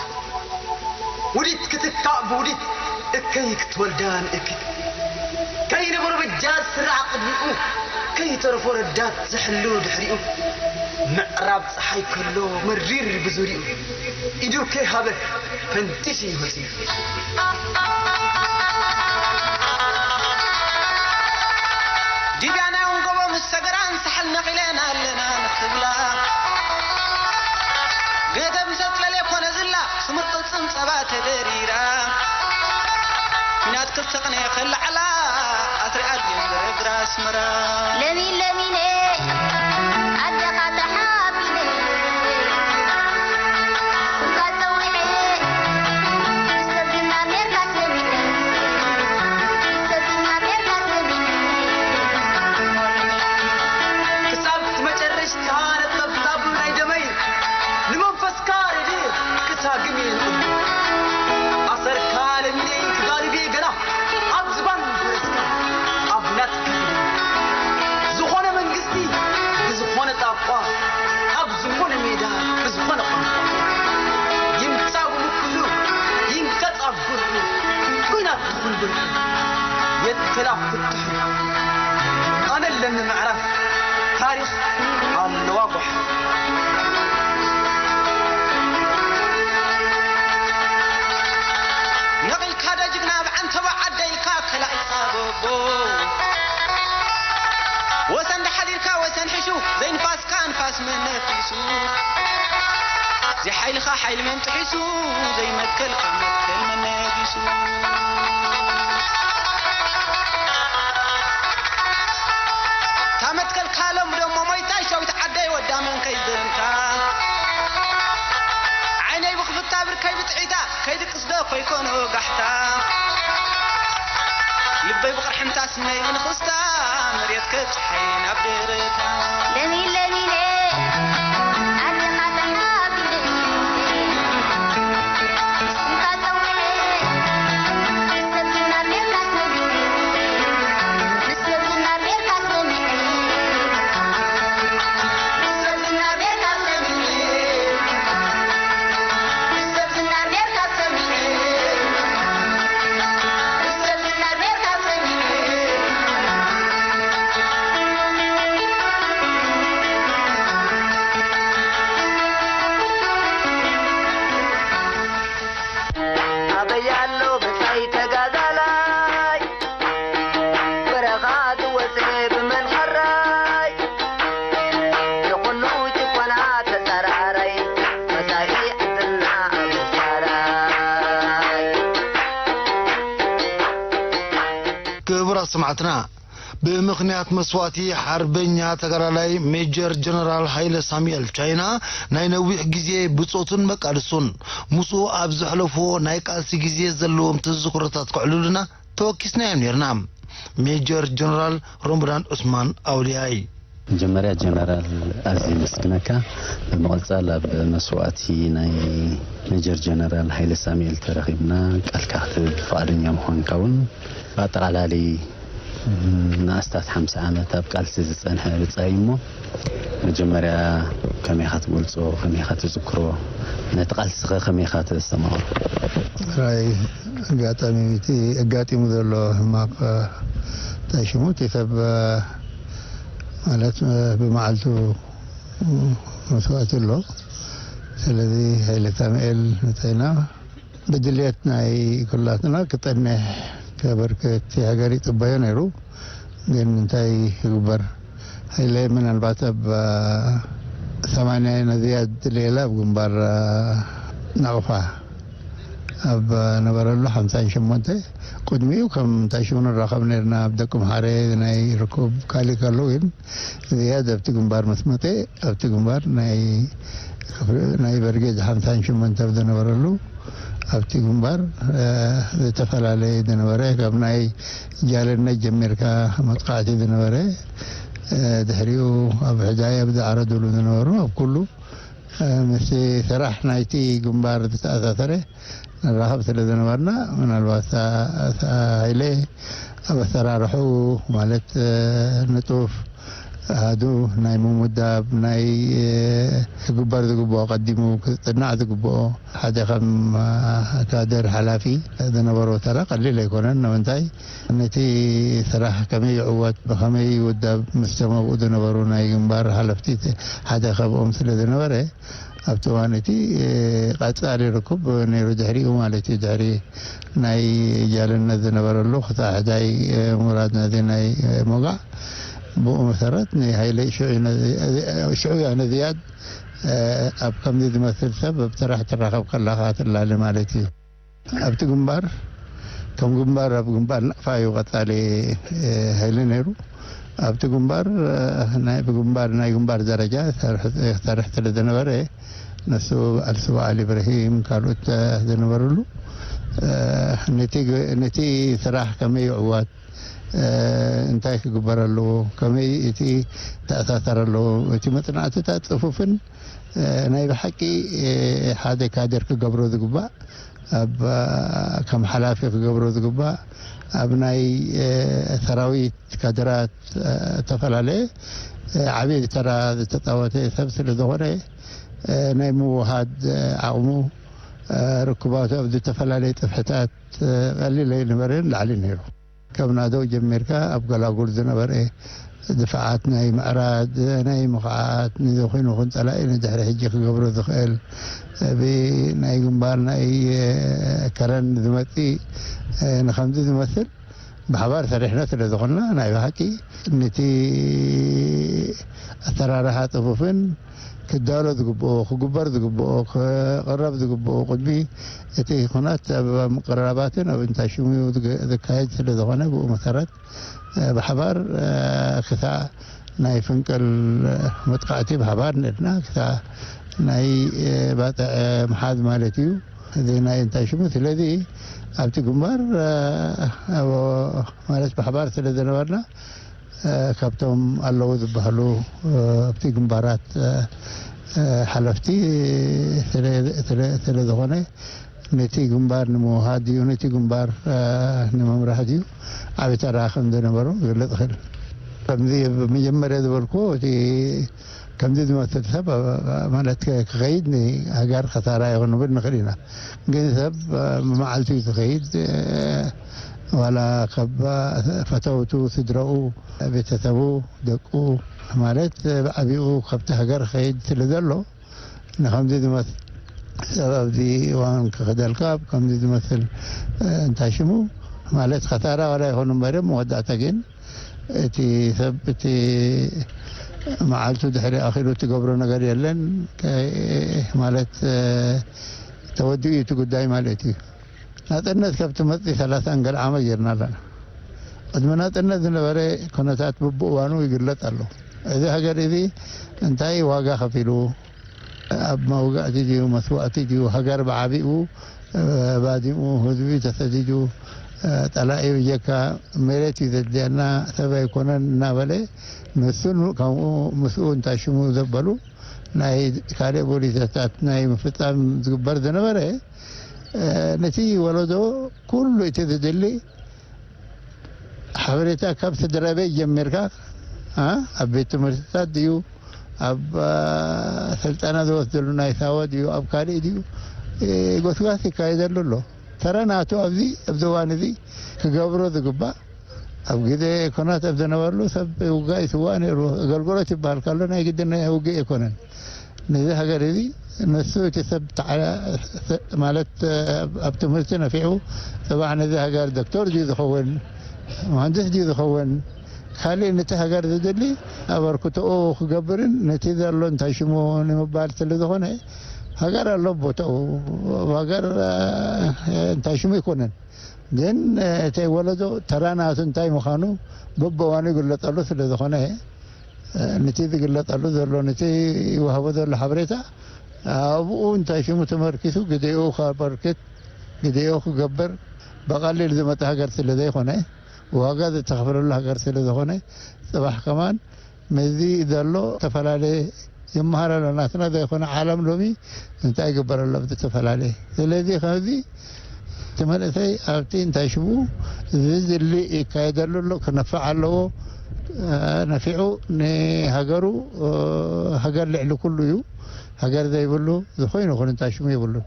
ውዲት ክትካእ ብውዲት እከይ ክትወልዳ ንእክት። ከይነበሮ በጃ ዝስራዕ ቅድሚኡ፣ ከይተረፎ ረዳት ዝሕሉ ድሕሪኡ። ምዕራብ ጸሓይ ከሎ መሪር ብዙሪኡ፣ ኢዱ ከይሃበ ፈንቲሹ ይወጽእ። ዲብያ ናይ ወንጎቦ ምስ ሰገራን ሳሕል ነቒለን ኣለና ንኽብላ። ገደብ ምስ ኣጽለለ ኮነ ዝላ ስሙር ቅልጽም ጸባ ተደሪራ። ኲናት ክተቕነ ከለዓላ ኣትሪኣ ድየን ዝረግራ ኣስመራ። ለሚን ለሚነ ኣደኻ ተሓቢነ ስምካ ጸዊዐ ሰብ ዝናገርካ ሰሚዐ ሰብ ዝናገርካ ሰሚዐ። ክሳብ መጨረሽታ ነጠብጣብ ናይ ደመይ ንመንፈስካ ረድኤት ክታግም እየ ንቕድም። ኣሰርካ ለሚነይ ክጋልብ እየ ገና ኣብ ዝባን ፈረስካ ኣብ ናትካ ዝባን። ዝኾነ መንግስቲ ብዝኾነ ጣቋ ኣብ ዝኾነ ሜዳ ብዝኾነ ቋንቋ ይምጻእ ብምክሉ ይንቀጽ ኣብ ጎድኑ ኲናት ይኹን ብርኩ የትከላ ፍትሑ ኣነ ኣለኒ ምዕራፍ ታሪኽ ኣለዋ ጓሕ። ነቒልካ ዶ ጅግና ብዓንተቦ ዓደ ኢልካ ከላኢኻ ጎቦ። ወሰን ዶ ሓዲርካ ወሰን ሕሹ ዘይንፋስካ ንፋስ መነፊሱ። ዘይሓይልኻ ሓይሊ መን ጥሒሱ ዘይመትከልካ መትከል መን ነጊሱ። ታመትከልካ ሎም ደሞ ሞይታይ ሸዊት ዓደይ ወዳ መን ከይዘንካ። ዓይነይ ብኽፍታ ብርከይ ብጥዒታ ከይድቅስ ዶ ኮይኮኖ ጋሕታ። ልበይ ብቕርሕንታ ስነይ ብንኽስታ መሬት ከብጽሓይ ናብ ደረታ። ለሚን ለሚነ ኣደኻ ተሓቢነ ስምካ ጸዊዐ ሰማዕትና፣ ብምኽንያት መስዋእቲ ሓርበኛ ተጋዳላይ ሜጀር ጀነራል ሃይለ ሳሙኤል ቻይና፣ ናይ ነዊሕ ግዜ ብጾቱን መቃልሱን፣ ምስኡ ኣብ ዘሕለፍዎ ናይ ቃልሲ ግዜ ዘለዎም ተዘክሮታት ከዕልሉና ተወኪስናዮም ነርና። ሜጀር ጀነራል ሮምዳን ዑስማን ኣውልያይ። መጀመርያ ጀነራል፣ ኣዝየ የመስግነካ። ብምቕጻል ኣብ መስዋእቲ ናይ ሜጀር ጀነራል ሃይለ ሳሙኤል ተረኺብና ቃልካ ክትህብ ፍቓደኛ ምዃንካ እውን፣ ብኣጠቓላሊ ንኣስታት ሓምሳ ዓመት ኣብ ቃልሲ ዝጸንሐ ብጻይ እሞ፣ መጀመርያ ከመይ ኢኻ ትገልጾ? ከመይ ኢኻ ትዝክሮ? ነቲ ቃልስኸ ከመይ ኢኻ ተስተማቕሮ? ራይ ኣጋጣሚ እቲ ኣጋጢሙ ዘሎ ሕማቕ፣ እንታይ ሽሙ፣ እቲ ሰብ ማለት ብመዓልቱ መስዋእቲ ኣሎ። ስለዚ ሃይለ ሳሙኤል መጸና ብድልየት ናይ ኩላትና ክጸንሕ፣ ከበርክት፣ እቲ ሃገር ይጽበዮ ነይሩ። ግን እንታይ ይግበር፣ ሃይለ ምናልባት ኣብ ሰማንያ ነዝያድ ሌላ ኣብ ግንባር ናቕፋ ኣብ ነበረሉ ሓምሳን ሸሞንተ፣ ቅድሚኡ ከም እንታይ ሽሙ ንራኸብ ነርና ኣብ ደቂ ምሓረ ናይ ርኩብ ካልእ ከሎ፣ ግን ዝያድ ኣብቲ ግንባር ምስ መጸ፣ ኣብቲ ግንባር ናይ ናይ በርጌድ ሓምሳን ሸሞንተ ኣብ ዝነበረሉ፣ ኣብቲ ግንባር ዝተፈላለየ ዝነበረ፣ ካብ ናይ ጃለነት ጀሚርካ መጥቃዕቲ ዝነበረ፣ ድሕሪኡ ኣብ ሕዳይ ኣብ ዝዓረድሉ ዝነበሩ፣ ኣብ ኩሉ ምስቲ ስራሕ ናይቲ ግንባር ዝተኣሳሰረ ንራኸብ ስለ ዝነበርና፣ ምናልባት ሃይለ ኣብ ኣሰራርሑ፣ ማለት ንጡፍ ኣሃዱ ናይ ምውዳብ፣ ናይ ክግበር ዝግብኦ፣ ቀዲሙ ክጽናዕ ዝግብኦ፣ ሓደ ከም ካድር ሓላፊ ዝነበሮ ተራ ቀሊል ኣይኮነን። ንምንታይ፣ ነቲ ስራሕ ከመይ ይዕወት፣ ብኸመይ ይውዳብ፣ ምስ ተመብኡ ዝነበሩ ናይ ግንባር ሓለፍቲ ሓደ ካብኦም ስለ ዝነበረ፣ ኣብቲ እዋን እቲ ቀጻሊ ርኩብ ነይሩ። ድሕሪኡ ማለት እዩ፣ ድሕሪ ናይ ጃልነት ዝነበረሉ ክሳዕ ሕዳይ ሙራድ ነዚ ናይ ሞጋዕ፣ ብኡ መሰረት ንሃይለ ሽዑ ሽዑ እያ ነዝያድ ኣብ ከምዚ ዝመስል ሰብ ኣብ ስራሕ ትራኸብ ከለኻ ትላለ ማለት እዩ። ኣብቲ ግንባር ከም ግንባር ኣብ ግንባር ናቕፋ እዩ ቀጻሊ ሃይለ ነይሩ። ኣብቲ ግንባር ናይ ብግንባር ናይ ግንባር ደረጃ ሰርሕ ሰርሕ ስለ ዝነበረ፣ ንሱ ኣልስዋ ኣሊ ኢብራሂም ካልኦት ዝነበርሉ፣ ነቲ ነቲ ስራሕ ከመይ ይዕወት፣ እንታይ ክግበር ኣለዎ፣ ከመይ እቲ ተኣሳሰር ኣለዎ፣ እቲ መጽናዕትታት ጽፉፍን ናይ ብሓቂ ሓደ ካድር ክገብሮ ዝግባእ፣ ኣብ ከም ሓላፊ ክገብሮ ዝግባእ፣ ኣብ ናይ ሰራዊት ካድራት ዝተፈላለየ ዓብዪ ተራ ዝተፃወተ ሰብ ስለ ዝኾነ፣ ናይ ምውሃድ ዓቕሙ፣ ርክባቱ ኣብ ዝተፈላለየ ጽፍሕታት ቀሊል ኣይነበረን፣ ላዕሊ ነይሩ። ካብ ናደው ጀሚርካ ኣብ ገላጉል ዝነበረ ድፍዓት ናይ ምዕራድ፣ ናይ ምኽዓት፣ ንዘኾይኑ ኹን ጸላኢ ንድሕሪ ሕጂ ክገብሮ ዝኽእል ብናይ ግንባር ናይ ከረን ዝመጽእ ንኸምዚ ዝመስል ብሓባር ሰሪሕና ስለ ዝኾንና፣ ናይ ብሓቂ ነቲ ኣሰራርሓ ጽፉፍን ክዳሎ ዝግብኦ፣ ክግበር ዝግብኦ፣ ክቕረብ ዝግብኦ፣ ቅድሚ እቲ ኩናት ኣብ ምቅርራባትን ኣብ እንታይ ሽሙ ዝካየድ ስለ ዝኾነ፣ ብኡ መሰረት ብሓባር ክሳዕ ናይ ፍንቅል መጥቃዕቲ ብሓባር ነድና፣ ክሳዕ ናይ ባጽዕ ምሓዝ ማለት እዩ። እዚ ናይ እንታይ ሽሙ፣ ስለዚ ኣብቲ ግንባር ማለት ብሓባር ስለ ዝነበርና፣ ካብቶም ኣለዉ ዝበሃሉ ኣብቲ ግንባራት ሓለፍቲ ስለ ዝኾነ፣ ነቲ ግንባር ንምውሃድ ድዩ፣ ነቲ ግንባር ንምምራሕ ድዩ፣ ዓቢ ተራ ከም ዝነበሮ ክገልጽ እኽእል። ከምዚ መጀመርያ ዝበልኩዎ፣ እቲ ከምዚ ዝመስል ሰብ ማለት ክኸይድ ንሃገር ከሳራ ይኹን ንብል ንኽእል ኢና። ግን ሰብ ብመዓልቲ እዩ ዝኸይድ። ዋላ ካብ ፈተውቱ፣ ስድረኡ፣ ቤተሰቡ፣ ደቁ ማለት ብዓቢኡ ካብቲ ሃገር ክኸይድ ስለ ዘሎ፣ ንኸምዚ ዝመስል ሰብ ኣብዚ እዋን ክኽደልካ፣ ከምዚ ዝመስል እንታይ ሽሙ ማለት ከሳራ ዋላ ይኹን እምበር፣ መወዳእታ ግን እቲ ሰብ እቲ መዓልቱ ድሕሪ ኣኺሉ ትገብሮ ነገር የለን። ከ-፣ ማለት ተወዲኡ እዩ እቲ ጉዳይ ማለት እዩ። ናጽነት ካብ ትመጽእ ሰላሳን ገለ ዓመት ጌርና ኣለና። ቅድሚ ናጽነት ዝነበረ ኩነታት ብብእዋኑ ይግለጽ ኣሎ። እዚ ሃገር እዚ እንታይ ዋጋ ከፊሉ፣ ኣብ መውጋእቲ ድዩ መስዋእቲ ድዩ፣ ሃገር ብዓቢኡ ባዲሙ፣ ህዝቢ ተሰዲዱ፣ ጸላኢ ብጀካ መሬት እዩ ዘድልየና፣ ሰብ ኣይኮነን እናበለ፣ ንሱን ከምኡ ምስኡ እንታይ ሽሙ ዘበሉ ናይ ካልእ ፖሊሲታት ናይ ምፍጻም ዝግበር ዝነበረ፣ ነቲ ወለዶ ኩሉ እቲ ዝድሊ ሓበሬታ ካብ ስድራ ቤት ጀሚርካ፣ ኣብ ቤት ትምህርትታት ድዩ፣ ኣብ ስልጠና ዝወስደሉ ናይ ሳወ ድዩ፣ ኣብ ካልእ ድዩ፣ ጎስጓስ ይካየደሉ ኣሎ። ተራ ናቱ ኣብዚ ኣብዚ እዋን እዚ ክገብሮ ዝግባእ፣ ኣብ ግዜ ኮናት ኣብ ዝነበርሉ ሰብ ይውጋእ ይስዋእ ነይሩ። ኣገልግሎት ይበሃል ከሎ ናይ ግድን ውግእ ኣይኮነን። ነዚ ሃገር እዚ ንሱ እቲ ሰብ ተዓ-፣ ማለት ኣብ ትምህርቲ ነፊዑ፣ ጽባሕ ነዚ ሃገር ዶክተር ድዩ ዝኸውን፣ መሃንድስ ድዩ ዝኸውን፣ ካልእ ነቲ ሃገር ዝደሊ ኣበርክቶኡ ክገብርን ነቲ ዘሎ እንታይ ሽሙ ንምባል ስለ ዝኾነ፣ ሃገር ኣሎ ቦታኡ። ኣብ ሃገር እንታይ ሽሙ ኣይኮነን፣ ግን እቲ ወለዶ ተራ ናቱ እንታይ ምዃኑ በብእዋኑ ይግለጸሉ ስለ ዝኾነ፣ ነቲ ዝግለጸሉ ዘሎ፣ ነቲ ይወሃቦ ዘሎ ሓበሬታ ኣብኡ እንታይ ሽሙ ተመርኪሱ ግዜኡ ከበርክት፣ ግዜኡ ክገብር፣ ብቐሊል ዝመጽእ ሃገር ስለ ዘይኮነ፣ ዋጋ ዝተኸፍለሉ ሃገር ስለ ዝኾነ፣ ጽባሕ ከማን ምስዚ ዘሎ ዝተፈላለየ ይመሃር ኣሎ። ናትና ዘይኮነ ዓለም ሎሚ እንታይ ይግበር ኣሎ ብዝተፈላለየ። ስለዚ ከምዚ እቲ መንእሰይ ኣብቲ እንታይ ሽሙ ዝድሊ ይካየደሉ ኣሎ፣ ክነፍዕ ኣለዎ። ነፊዑ ንሃገሩ፣ ሃገር ልዕሊ ኩሉ እዩ። ሃገር ዘይብሉ ዝኾይኑ ይኹን እንታይ ሽሙ የብሉን።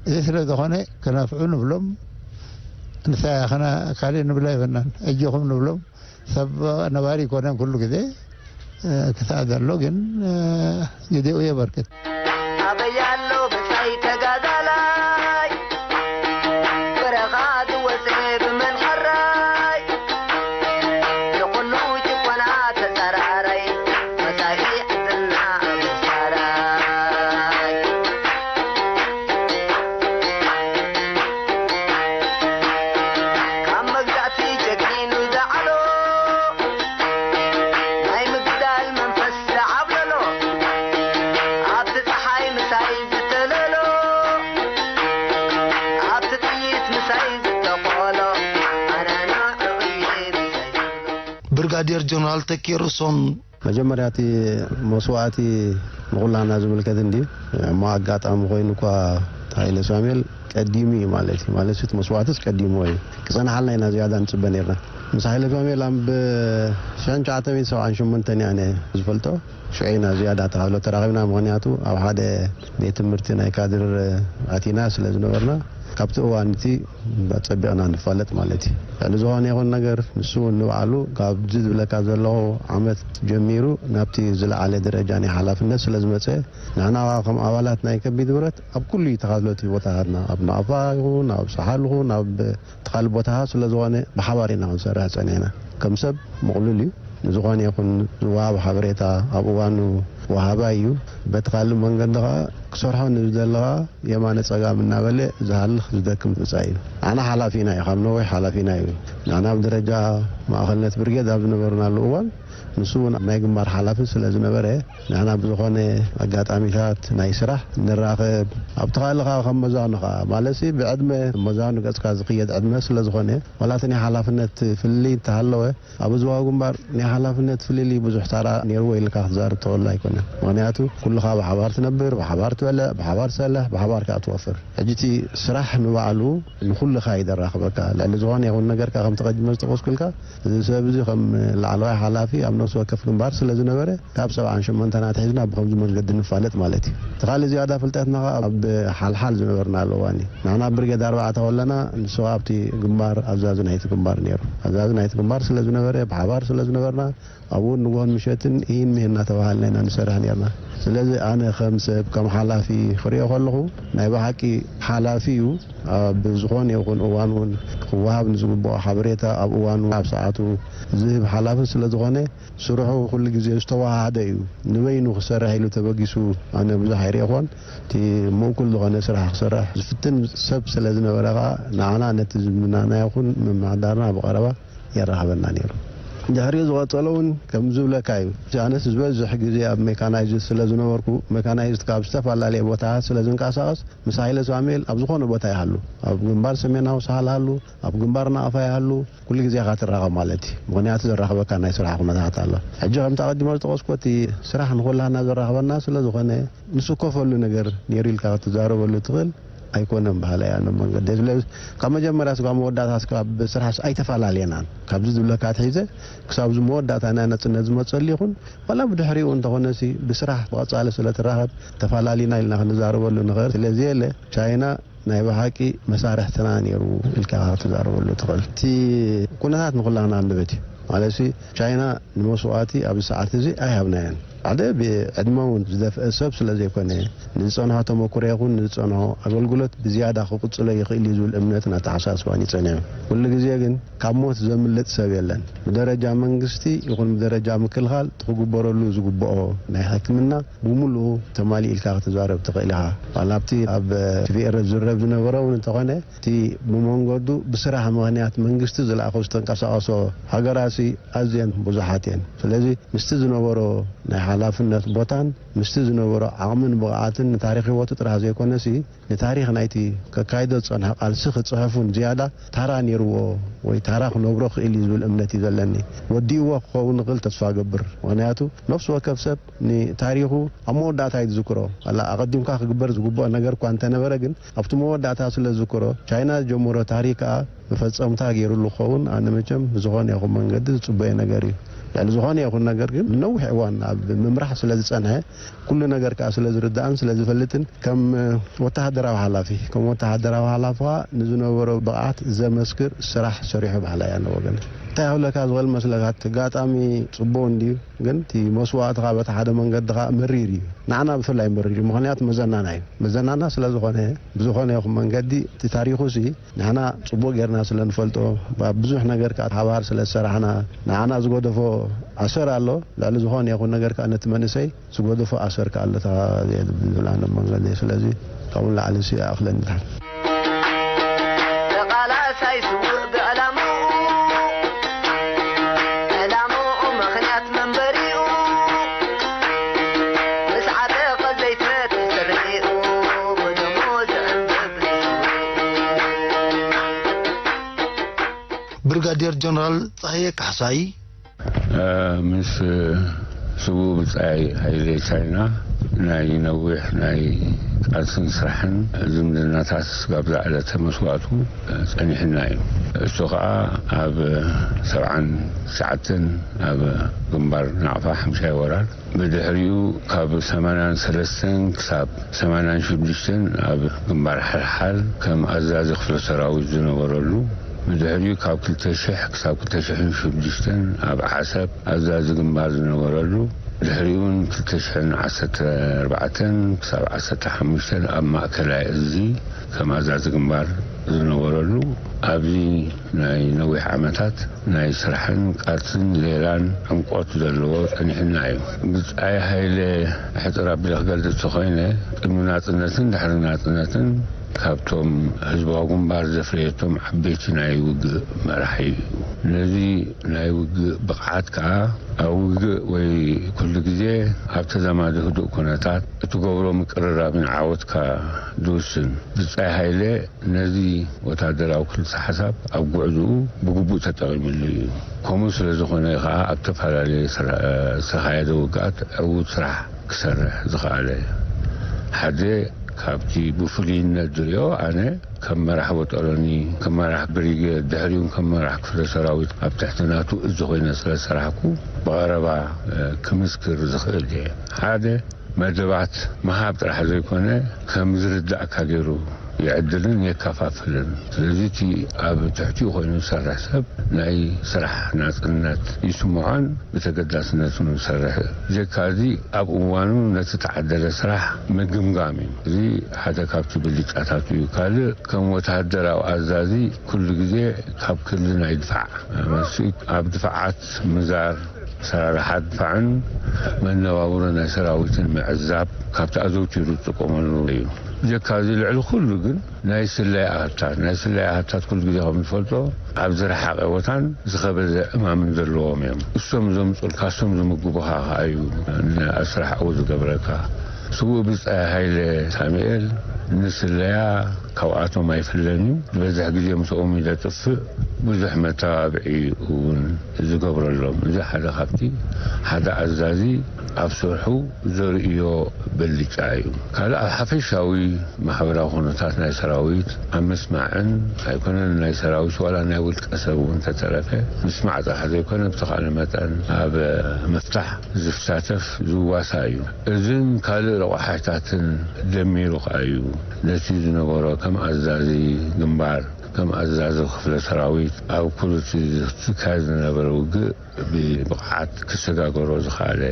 እዚ ስለ ዝኾነ ክነፍዑ ንብሎም። ንሳ ያኸና ካልእ ንብላ የበናን። ኣጆኹም ንብሎም። ሰብ ነባሪ ይኮነን ኩሉ ግዜ፣ ክሳዕ ዘሎ ግን ግዜኡ የበርክት። ኣበይ ኣሎ ብጻይ ተጋዳላይ፣ በረኻ ዝወጸ ብመን ሕራይ፣ ንኹሉ ጭቆና ተጻራራይ፣ መጻኢ ዕድልና ኣበሳራይ። ካብ መግዛእቲ ጀጊኑ ዝዓሎ፣ ናይ ምግዳል መንፈስ ዝዓብለሎ፣ ኣብቲ ጸሓይ ምሳይ ዝተለሎ፣ ኣብቲ ጥይት ምሳይ ዝተቆሎ፣ ኣነ ንዕኡ እየ ምሳይ ዝብሎ። ብርጋዴር ጀነራል ተኪኤ ርእሶም። መጀመርያ እቲ መስዋእቲ ንኹላና ዝምልከት እንድዩ። እሞ ኣጋጣሚ ኮይኑ እኳ እቲ ሃይለ ሳሙኤል ቀዲሙ እዩ ማለት እዩ። ማለት እቲ መስዋእትስ ቀዲምዎ እዩ። ክጸንሓልና ኢና ዝያዳ ንጽበ ነይርና። ምስ ሃይለ ሳሙኤል ኣብ ሽሕን ትሽዓተ ሚእትን ሰብዓን ሸሞንተን እየ ኣነ ዝፈልጦ። ሽዑ ኢና ዝያዳ ተሃሎ ተራኺብና። ምኽንያቱ ኣብ ሓደ ቤት ትምህርቲ ናይ ካድር ኣቲና ስለ ዝነበርና፣ ካብቲ እዋን እቲ ጸቢቕና ንፋለጥ ማለት እዩ። ልዕሊ ዝኾነ ይኹን ነገር ንሱ እውን ንባዕሉ ካብዚ ዝብለካ ዘለኹ ዓመት ጀሚሩ ናብቲ ዝለዓለ ደረጃ ናይ ሓላፍነት ስለ ዝመጸ፣ ንሕና ከኣ ከም ኣባላት ናይ ከቢድ ብረት ኣብ ኩሉ እዩ ተኻትሎ እቲ ቦታታትና፣ ኣብ ናቕፋ ይኹን፣ ኣብ ሰሓል ይኹን፣ ኣብ እቲ ካልእ ቦታታት ስለ ዝኾነ ብሓባር ኢና ክንሰርሕ ጸኒሕና። ከም ሰብ ምቕሉል እዩ። ንዝኾነ ይኹን ዝወሃብ ሓበሬታ ኣብ እዋኑ ወሃባይ እዩ። በቲ ካልእ መንገዲ ኸኣ ክሰርሖ ንዝደሊ ኸኣ የማነ ጸጋም እናበለ ዝሃልኽ ዝደክም ብጻይ እዩ። ንሕና ሓላፊና እዩ፣ ካብ ነዊሕ ሓላፊና እዩ። ንሕና ኣብ ደረጃ ማእኸልነት ብርጌድ ኣብ ዝነበርናሉ እዋን ንሱ እውን ናይ ግንባር ሓላፊ ስለ ዝነበረ፣ ንሕና ብዝኾነ ኣጋጣሚታት ናይ ስራሕ ንራኸብ። ኣብቲ ካልእ ኸኣ ከም መዛኑ ኸኣ፣ ማለትሲ ብዕድመ መዛኑ ገጽካ ዝኽየድ ዕድመ ስለ ዝኾነ፣ ዋላ እቲ ናይ ሓላፍነት ፍልልይ እንተሃለወ፣ ኣብ ህዝባዊ ግንባር ናይ ሓላፍነት ፍልልይ ብዙሕ ታራ ነይርዎ ኢልካ ክትዛረብ ትኽእል ኣይኮነን። ምኽንያቱ ኩልኻ ብሓባር ትነብር፣ ብሓባር ትበልዕ፣ ብሓባር ትሰልሕ፣ ብሓባር ከኣ ትወፍር። ሕጂ እቲ ስራሕ ንባዕሉ ንኹልኻ እዩ ዘራኽበካ። ልዕሊ ዝኾነ ይኹን ነገር ከኣ ከምቲ ቀዲመ ዝጠቐስኩልካ፣ እዚ ሰብ እዚ ከም ላዕለዋይ ሓላፊ ኣብ ነፍሲ ወከፍ ግንባር ስለ ዝነበረ፣ ካብ ሰብዓን ሸሞንተን ኣትሒዝና ብኸምዚ መንገዲ ንፋለጥ ማለት እዩ። እቲ ካልእ ዝያዳ ፍልጠትና ከኣ ኣብ ሓልሓል ዝነበርናሉ እዋን እዩ። ንሕና ኣብ ብርጌድ ኣርባዕተ ከለና፣ ንሱ ኣብቲ ግንባር ኣዛዚ ናይቲ ግንባር ነይሩ። ኣዛዚ ናይቲ ግንባር ስለ ዝነበረ፣ ብሓባር ስለ ዝነበርና፣ ኣብኡን ንግሆን ምሸትን ኢሂን ሚሂን እናተባሃልና ኢና ንሰርሕ ነይርና። ስለዚ ኣነ ከም ሰብ፣ ከም ሓላፊ ክሪኦ ከለኹ፣ ናይ ብሓቂ ሓላፊ እዩ። ኣብ ዝኾነ ይኹን እዋን እውን ክወሃብ ንዝግብኦ ሓበሬታ ኣብ እዋኑ፣ ኣብ ሰዓቱ ዝህብ ሓላፊ ስለ ዝኾነ፣ ስርሑ ኩሉ ግዜ ዝተወሃሃደ እዩ። ንበይኑ ክሰርሕ ኢሉ ተበጊሱ ኣነ ብዙሕ ኣይርእኹን። እቲ ምእኩል ዝኾነ ስራሕ ክሰርሕ ዝፍትን ሰብ ስለ ዝነበረ ከኣ፣ ንዓና ነቲ ዝምድናና ይኹን ምምሕዳርና ብቐረባ የራኽበና ነይሩ። ድሕሪኡ ዝቐጸለ እውን ከም ዝብለካ እዩ። ኣነስ ዝበዝሕ ግዜ ኣብ ሜካናይዝድ ስለ ዝነበርኩ፣ ሜካናይዝድ ካብ ዝተፈላለየ ቦታታት ስለ ዝንቀሳቐስ፣ ምስ ሃይለ ሳሙኤል ኣብ ዝኾነ ቦታ ይሃሉ፣ ኣብ ግንባር ሰሜናዊ ሳህል ሃሉ፣ ኣብ ግንባር ናቕፋ ይሃሉ፣ ኩሉ ግዜ ኢኻ ትራኸብ ማለት እዩ። ምኽንያቱ ዘራኽበካ ናይ ስራሕ ኩነታት ኣሎ። ሕጂ ከምቲ ኣቐዲመ ዝጠቐስኩ፣ እቲ ስራሕ ንኹላህና ዘራኽበና ስለ ዝኾነ፣ ንስከፈሉ ነገር ነይሩ ኢልካ ክትዛረበሉ ትኽእል ኣይኮነን በሃላይ ኣነ መንገዲ። ስለ ካብ መጀመርያ ስጋብ መወዳእታ ስጋብ ስራሕ ኣይተፈላለየናን። ካብዚ ዝብለካ ኣትሒዘ ክሳብ እዚ መወዳእታ ናይ ነጽነት ዝመጸሉ ይኹን፣ ዋላ ብድሕሪኡ እንተኾነ ሲ ብስራሕ ብቐጻሊ ስለ ትራኸብ ተፈላለና ኢልና ክንዛረበሉ ንኽእል። ስለዚ የለ ቻይና ናይ ብሓቂ መሳርሕትና ነይሩ ኢልካ ክትዛረበሉ ትኽእል። እቲ ኩነታት ንኹላና ኣንደበት እዩ። ማለት ሲ ቻይና ንመስዋእቲ ኣብዚ ሰዓት እዚ ኣይሃብናዮን። ሓደ ብዕድመ እውን ዝደፍአ ሰብ ስለ ዘይኮነ፣ ንዝጸንሖ ተመኩሮ ይኹን ንዝጸንሖ ኣገልግሎት ብዝያዳ ክቕጽሎ ይኽእል እዩ ዝብል እምነትን ኣተሓሳስባን ይጸንሑ። ኩሉ ግዜ ግን ካብ ሞት ዘምልጥ ሰብ የለን። ብደረጃ መንግስቲ ይኹን ብደረጃ ምክልኻል እቲ ክግበረሉ ዝግብኦ ናይ ሕክምና ብምሉኡ ተማሊኡ ኢልካ ክትዛረብ ትኽእል ኢኻ። ዋላ ኣብቲ ኣብ ቲቪኤረ ዝዝረብ ዝነበረ እውን እንተኾነ፣ እቲ ብመንገዱ ብስራሕ ምኽንያት መንግስቲ ዝለኣኾ ዝተንቀሳቐሶ ሃገራሲ ኣዝየን ብዙሓት እየን። ስለዚ ምስቲ ዝነበሮ ናይ ሓላፍነት ቦታን ምስቲ ዝነበሮ ዓቕምን ብቕዓትን ንታሪኽ ህይወቱ ጥራሕ ዘይኮነሲ ንታሪኽ ናይቲ ከካይዶ ዝጸንሐ ቃልሲ ክጽሕፉን ዝያዳ ታራ ነይርዎ ወይ ታራ ክነብሮ ክእል እዩ ዝብል እምነት እዩ ዘለኒ። ወዲእዎ ክኸውን ንኽእል ተስፋ ገብር። ምኽንያቱ ነፍሲ ወከፍ ሰብ ንታሪኹ ኣብ መወዳእታ እዩ ዝዝክሮ። ዋላ ኣቐዲምካ ክግበር ዝግብኦ ነገር እኳ እንተነበረ፣ ግን ኣብቲ መወዳእታ ስለ ዝዝክሮ፣ ቻይና ዝጀመሮ ታሪኽ ከኣ መፈጸምታ ገይሩሉ ክኸውን ኣነ መቸም ብዝኾነ ይኹን መንገዲ ዝጽበዮ ነገር እዩ። ልዕሊ ዝኾነ ይኹን ነገር ግን ንነዊሕ እዋን ኣብ ምምራሕ ስለ ዝጸንሐ፣ ኩሉ ነገር ከኣ ስለ ዝርዳእን ስለ ዝፈልጥን፣ ከም ወተሃደራዊ ሓላፊ፣ ከም ወተሃደራዊ ሓላፊ ከኣ ንዝነበሮ ብቕዓት ዘመስክር ስራሕ ሰሪሑ በሃላይ ኣነ ወገን። እንታይ ክብለካ ዝኽእል መስለካ፣ እቲ ኣጋጣሚ ጽቡቕ እንድዩ፣ ግን እቲ መስዋእቲ ከኣ በቲ ሓደ መንገዲ ከኣ መሪር እዩ። ንዓና ብፍላይ መሪር እዩ፣ ምኽንያቱ መዘናና እዩ። መዘናና ስለ ዝኾነ፣ ብዝኾነ ይኹን መንገዲ እቲ ታሪኹ ሲ ንሕና ጽቡቕ ጌርና ስለ ንፈልጦ፣ ኣብ ብዙሕ ነገር ከኣ ሓባር ስለ ዝሰራሕና፣ ንዓና ዝጎደፎ ኣሰር ኣሎ። ልዕሊ ዝኾነ ይኹን ነገር ከኣ ነቲ መንእሰይ ዝጎደፎ ኣሰር ከኣ ኣሎ፣ ተኻባቢ ዝብል ኣነ መንገዲ። ስለዚ ካብኡ ንላዕሊ ሲ ይኣኽለኒ ድሓን። ተቓላሳይ ስዉእ ብዕላምኡ፣ ዕላምኡ ምኽንያት መንበሪኡ፣ ምስ ዓጠቐ ዘይፈትሕ ስርሒኡ፣ ብደሙ ዝዕንብብ ብርጋዴር ጀነራል ጸሃየ ካሕሳይ። እ፣ ምስ ስዉእ ብጻይ ሃይለ ቻይና ናይ ነዊሕ ናይ ቃልስን ስራሕን ዝምድናታት ስጋብ ዝኣለተ መስዋእቱ ጸኒሕና እዩ። እሱ ኸኣ ኣብ ሰብዓን ትሽዓተን ኣብ ግንባር ናቕፋ ሓምሻይ ወራር፣ ብድሕሪኡ ካብ ሰማንያን ሰለስተን ክሳብ ሰማንያን ሽዱሽተን ኣብ ግንባር ሓልሓል ከም ኣዛዚ ክፍለ ሰራዊት ዝነበረሉ፣ ብድሕሪኡ ካብ ክልተ ሽሕ ክሳብ ክልተ ሽሕን ሽዱሽተን ኣብ ዓሰብ ኣዛዚ ግንባር ዝነበረሉ፣ ድሕሪኡ እውን ክልተ ሽሕን ዓሰርተ ኣርባዕተን ክሳብ ዓሰርተ ሓሙሽተን ኣብ ማእከላይ እዚ ከም ኣዛዚ ግንባር ዝነበረሉ፣ ኣብዚ ናይ ነዊሕ ዓመታት ናይ ስራሕን ቃልስን ሌላን ዕምቆት ዘለዎ ጸኒሕና እዩ። ብጻይ ሃይለ ሕጽር ኣቢለ ክገልጽ ተኾይነ፣ ቅድሚ ናጽነትን ድሕሪ ናጽነትን ካብቶም ህዝባዊ ግንባር ዘፍረየቶም ዓበይቲ ናይ ውግእ መራሒ እዩ። ነዚ ናይ ውግእ ብቕዓት ከኣ ኣብ ውግእ ወይ ኩሉ ግዜ ኣብ ተዛማዲ ህዱእ ኩነታት እትገብሮ ምቅርራብን ዓወትካ ዝውስን። ብጻይ ሃይለ ነዚ ወታደራዊ ክልሰ ሓሳብ ኣብ ጉዕዝኡ ብግቡእ ተጠቒምሉ እዩ። ከምኡ ስለ ዝኾነ እዩ ከኣ ኣብ ዝተፈላለየ ስራ-፣ ዝተኻየደ ውግኣት ዕዉት ስራሕ ክሰርሕ ዝኸኣለ። ሓደ ካብቲ ብፍሉይነት ዝሪኦ ኣነ ከም መራሕ ወጠሎኒ፣ ከም መራሕ ብሪጌድ፣ ድሕሪኡ ከም መራሕ ክፍለ ሰራዊት ኣብ ትሕቲ ናቱ እዚ ኮይነ ስለ ዝሰራሕኩ ብቐረባ፣ እ፣ ክምስክር ዝኽእል እየ። ሓደ መደባት ምሃብ ጥራሕ ዘይኮነ፣ ከም ዝርዳእካ ገይሩ ይዕድልን የከፋፍልን። ስለዚ እቲ ኣብ ትሕቲኡ ኮይኑ ዝሰርሕ ሰብ ናይ ስራሕ ናጽነት ይስምዖን ብተገዳስነት እውን ዝሰርሕ። ብጀካ እዚ ኣብ እዋኑ ነቲ ተዓደለ ስራሕ ምግምጋም እዩ። እዚ ሓደ ካብቲ ብልጫታቱ እዩ። ካልእ ከም ወተሃደራዊ ኣዛዚ ኩሉ ግዜ ካብ ክሊ ናይ ድፋዕ፣ ኣብ ድፋዓት ምዛር፣ ኣሰራርሓ ድፋዕን መነባብሮ ናይ ሰራዊትን ምዕዛብ ካብቲ ኣዘውቲሩ ዝጥቀመሉ እዩ። ጀካ እዚ ልዕሊ ኩሉ ግን ናይ ስለያ ኣሃታት፣ ናይ ስለያ ኣሃታት ኩሉ ግዜ ከም ንፈልጦ ኣብ ዝረሓቐ ቦታን ዝኸበደ እማምን ዘለዎም እዮም። እሶም ዘምፁልካ፣ እሶም ዝምግቡኻ ኸዓ እዩ ንኣስራሕ ዕው ዝገብረካ። ስዉእ ብጻይ ሃይለ ሳሙኤል ንስለያ ካብኣቶም ኣይፍለን እዩ። ዝበዝሕ ግዜ ምስኦም እዩ ዘጥፍእ። ብዙሕ መተባብዒ እውን ዝገብረሎም። እዚ ሓደ ካብቲ ሓደ ኣዛዚ ኣብ ስርሑ ዘርእዮ በልጫ እዩ። ካልእ ኣብ ሓፈሻዊ ማሕበራዊ ኩነታት ናይ ሰራዊት ኣብ ምስማዕን ኣይኮነን ናይ ሰራዊት ዋላ ናይ ውልቀ ሰብ እውን ተተረፈ ምስማዕ ጥራሕ ዘይኮነ ብተኻእለ መጠን ኣብ ምፍታሕ ዝሳተፍ ዝዋሳ እዩ። እዝን ካልእ ረቋሒታትን ደሚሩ ከኣ እዩ ነቲ ዝነበሮ ከም ኣዛዚ ግንባር፣ ከም ኣዛዚ ክፍለ ሰራዊት ኣብ ኩሉ እቲ ዝካየድ ዝነበረ ውግእ ብብቕዓት ክሰጋገሮ ዝኸኣለ።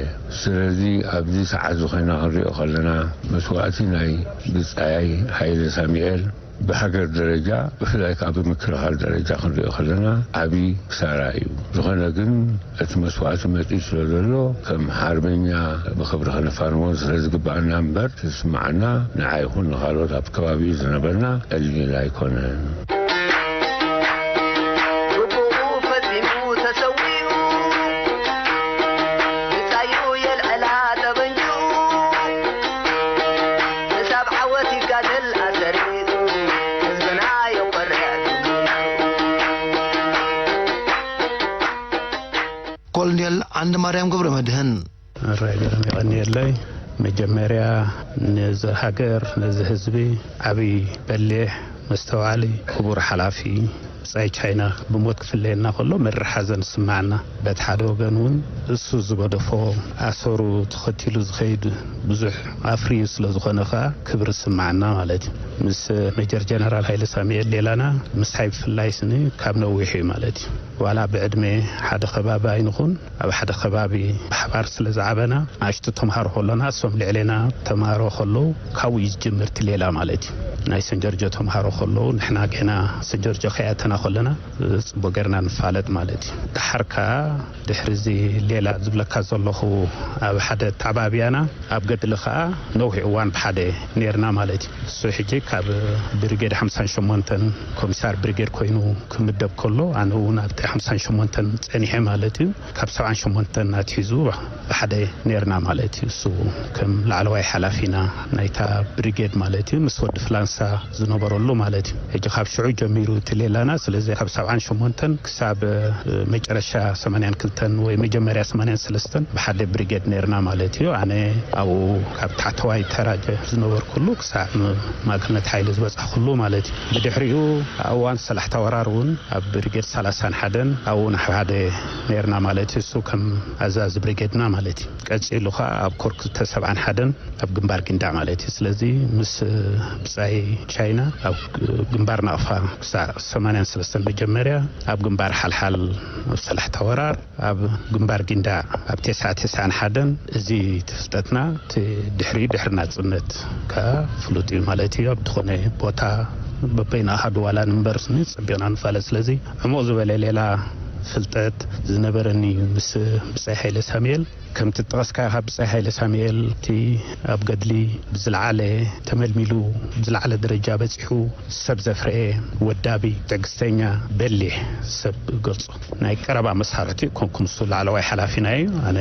ስለዚ ኣብዚ ሰዓት እዚ ኮይና ክንሪኦ ከለና መስዋእቲ ናይ ብጻይ ሃይለ ሳሙኤል ብሃገር ደረጃ ብፍላይ ከዓ ብምክልኻል ደረጃ ክንሪኦ ከለና ዓቢ ክሳራ እዩ። ዝኾነ ግን እቲ መስዋእቲ መጺኡ ስለ ዘሎ ከም ሓርበኛ ብኽብሪ ከነፋንዎ ስለ ዝግባኣና እምበር ዝስምዓና ንዓይ ይኹን ንኻልኦት ኣብ ከባቢኡ ዝነበርና ቀሊል ኣይኮነን። ግቡኡ ፈጺሙ ተሰዊኡ፣ ብጻዩ የልዕላ ጠበንጅኡ፣ ክሳብ ዓወት ይጋደል ኣሰሪጡ፣ ህዝብና የኾርዕ። ኮሎኔል ዓንደ ማርያም ገብረ መድህን። ኣራይ ገረም የቐንየለይ። መጀመርያ ነዚ ሃገር፣ ነዚ ህዝቢ ዓብዪ በሊሕ መስተውዓሊ ክቡር ሓላፊ ብጻይ ቻይና ብሞት ክፍለየና ከሎ መሪር ሓዘን ዝስምዓና። በቲ ሓደ ወገን እውን እሱ ዝገደፎ ኣሰሩ ተኸቲሉ ዝኸይድ ብዙሕ ኣፍርዩ ስለ ዝኾነ ከኣ ክብሪ ዝስምዓና ማለት እዩ። ምስ ሜጀር ጀነራል ሃይለ ሳሙኤል ሌላና ምሳይ ብፍላይ ስኒ ካብ ነዊሕ እዩ ማለት እዩ። ዋላ ብዕድመ ሓደ ከባቢ ኣይንኹን፣ ኣብ ሓደ ከባቢ ብሓባር ስለ ዝዓበና፣ ንኣሽቱ ተምሃሮ ከሎና፣ እሶም ልዕሌና ተምሃሮ ከለዉ፣ ካብኡ እዩ ዝጅምር እቲ ሌላ ማለት እዩ። ናይ ሰንጀርጆ ተምሃሮ ከለዉ፣ ንሕና ገና ሰንጀርጆ ከይኣተና ከለና፣ ጽቡቕ ጌርና ንፋለጥ ማለት እዩ። ደሓር ከኣ፣ ድሕሪ እዚ ሌላ ዝብለካ ዘለኹ፣ ኣብ ሓደ ኣተዓባብያና፣ ኣብ ገድሊ ከኣ ነዊሕ እዋን ብሓደ ኔርና ማለት እዩ። እሱ ሕጂ ካብ ብሪጌድ ሓምሳን ሸሞንተን ኮሚሳር ብሪጌድ ኮይኑ ክምደብ ከሎ፣ ኣነ እውን ኣብቲ ሓምሳን ሸሞንተን ጸኒሐ ማለት እዩ። ካብ ሰብዓን ሸሞንተን ኣትሒዙ ብሓደ ኔርና ማለት እዩ። እሱ ከም ላዕለዋይ ሓላፊና ናይታ ብሪጌድ ማለት እዩ፣ ምስ ወዲ ፍላንሳ ዝነበረሉ ማለት እዩ። ሕጂ ካብ ሽዑ ጀሚሩ እቲ ሌላና፣ ስለዚ ካብ ሰብዓን ሸሞንተን ክሳብ፣ እ፣ መጨረሻ ሰማንያን ክልተን ወይ መጀመርያ ሰማንያን ሰለስተን ብሓደ ብሪጌድ ኔርና ማለት እዩ። ኣነ ኣብኡ ካብ ታሕተዋይ ተራ ጀ-፣ ዝነበርኩሉ ክሳዕ ም-፣ ማእከልነት ሓይሊ ዝበጻሕኩሉ ማለት እዩ። ብድሕሪኡ ኣብ እዋን ሰላሕታ ወራር እውን ኣብ ብሪጌድ ሰላሳን ሓደን ኣብኡ ንሓደ ኔርና ማለት እዩ። እሱ ከም ኣዛዚ ብሪጌድና ማለት እዩ። ቀጺሉ ኸኣ ኣብ ኮር ክልተ ሰብዓን ሓደን ኣብ ግንባር ጊንዳዕ ማለት እዩ። ስለዚ ምስ ብጻይ ቻይና ኣብ ግንባር ናቕፋ ክሳዕ ሰማንያን ሰለስተን መጀመርያ፣ ኣብ ግንባር ሓልሓል ኣብ ሰላሕታ ወራር፣ ኣብ ግንባር ጊንዳዕ ኣብ ተስዓ ተስዓን ሓደን፣ እዚ ትፍልጠትና እቲ ድሕሪ፣ ድሕሪ ናጽነት ከኣ ፍሉጥ እዩ ማለት እዩ። ኣብ ዝኾነ ቦታ በበይኑ ኣሃዱ ዋላ ንንበር ጸቢቕና ንፋለጥ። ስለዚ ዕሙቕ ዝበለ ሌላ ፍልጠት ዝነበረኒ ምስ ብጻይ ሃይለ ሳሙኤል፣ ከምቲ ዝጠቐስካዮ ካብ ብጻይ ሃይለ ሳሙኤል፣ እቲ ኣብ ገድሊ ብዝለዓለ ተመልሚሉ፣ ብዝለዓለ ደረጃ በጺሑ፣ ሰብ ዘፍረየ፣ ወዳቢ፣ ትዕግስተኛ፣ በሊሕ ሰብ ገልጾ። ናይ ቀረባ መሳርሕቲ ኮንኩ፣ ንሱ ላዕለዋይ ሓላፊና እዩ፣ ኣነ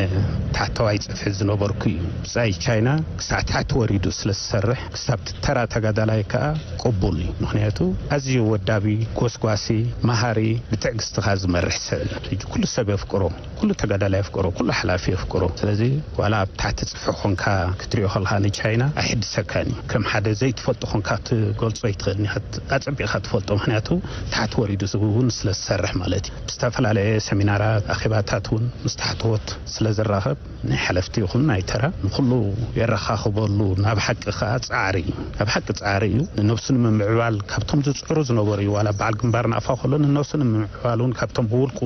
ታሕተዋይ ጽፍሒ ዝነበርኩ እዩ። ብጻይ ቻይና ክሳዕ ታሕቲ ወሪዱ ስለ ዝሰርሕ፣ ክሳብ እቲ ተራ ተጋዳላይ ከኣ ቅቡል እዩ። ምኽንያቱ ኣዝዩ ወዳቢ፣ ጎስጓሲ፣ መሃሪ፣ ብትዕግስቲ ከኣ ዝመርሕ ሰብ እዩ። ሕጂ ኩሉ ሰብ የፍቅሮ። ኩሉ ተጋዳላይ የፍቅሮ፣ ኩሉ ሓላፊ የፍቅሮ። ስለዚ ዋላ ኣብ ታሕቲ ጽፍሒ ኮንካ ክትሪኦ ከለኻ ንቻይና ኣይሕድሰካን እዩ። ከም ሓደ ዘይትፈልጦ ኮንካ ክትገልጾ ኣይትኽእልን ኢኻ፣ ኣጸቢቕካ ትፈልጦ። ምኽንያቱ ታሕቲ ወሪዱ እውን ስለ ዝሰርሕ ማለት እዩ። ብዝተፈላለየ ሰሚናራት፣ ኣኼባታት እውን ምስ ታሕተዎት ስለ ዝራኸብ፣ ናይ ሓለፍቲ ይኹን ናይ ተራ ንኹሉ የረኻኽበሉ፣ ናብ ሓቂ ከኣ ጻዕሪ፣ ኣብ ሓቂ ጻዕሪ እዩ። ንነብሱ ንምምዕባል ካብቶም ዝጽዕሩ ዝነበሩ እዩ። ዋላ በዓል ግንባር ናቕፋ ከሎ ንነብሱ ንምምዕባል እውን ካብቶም ብውልቁ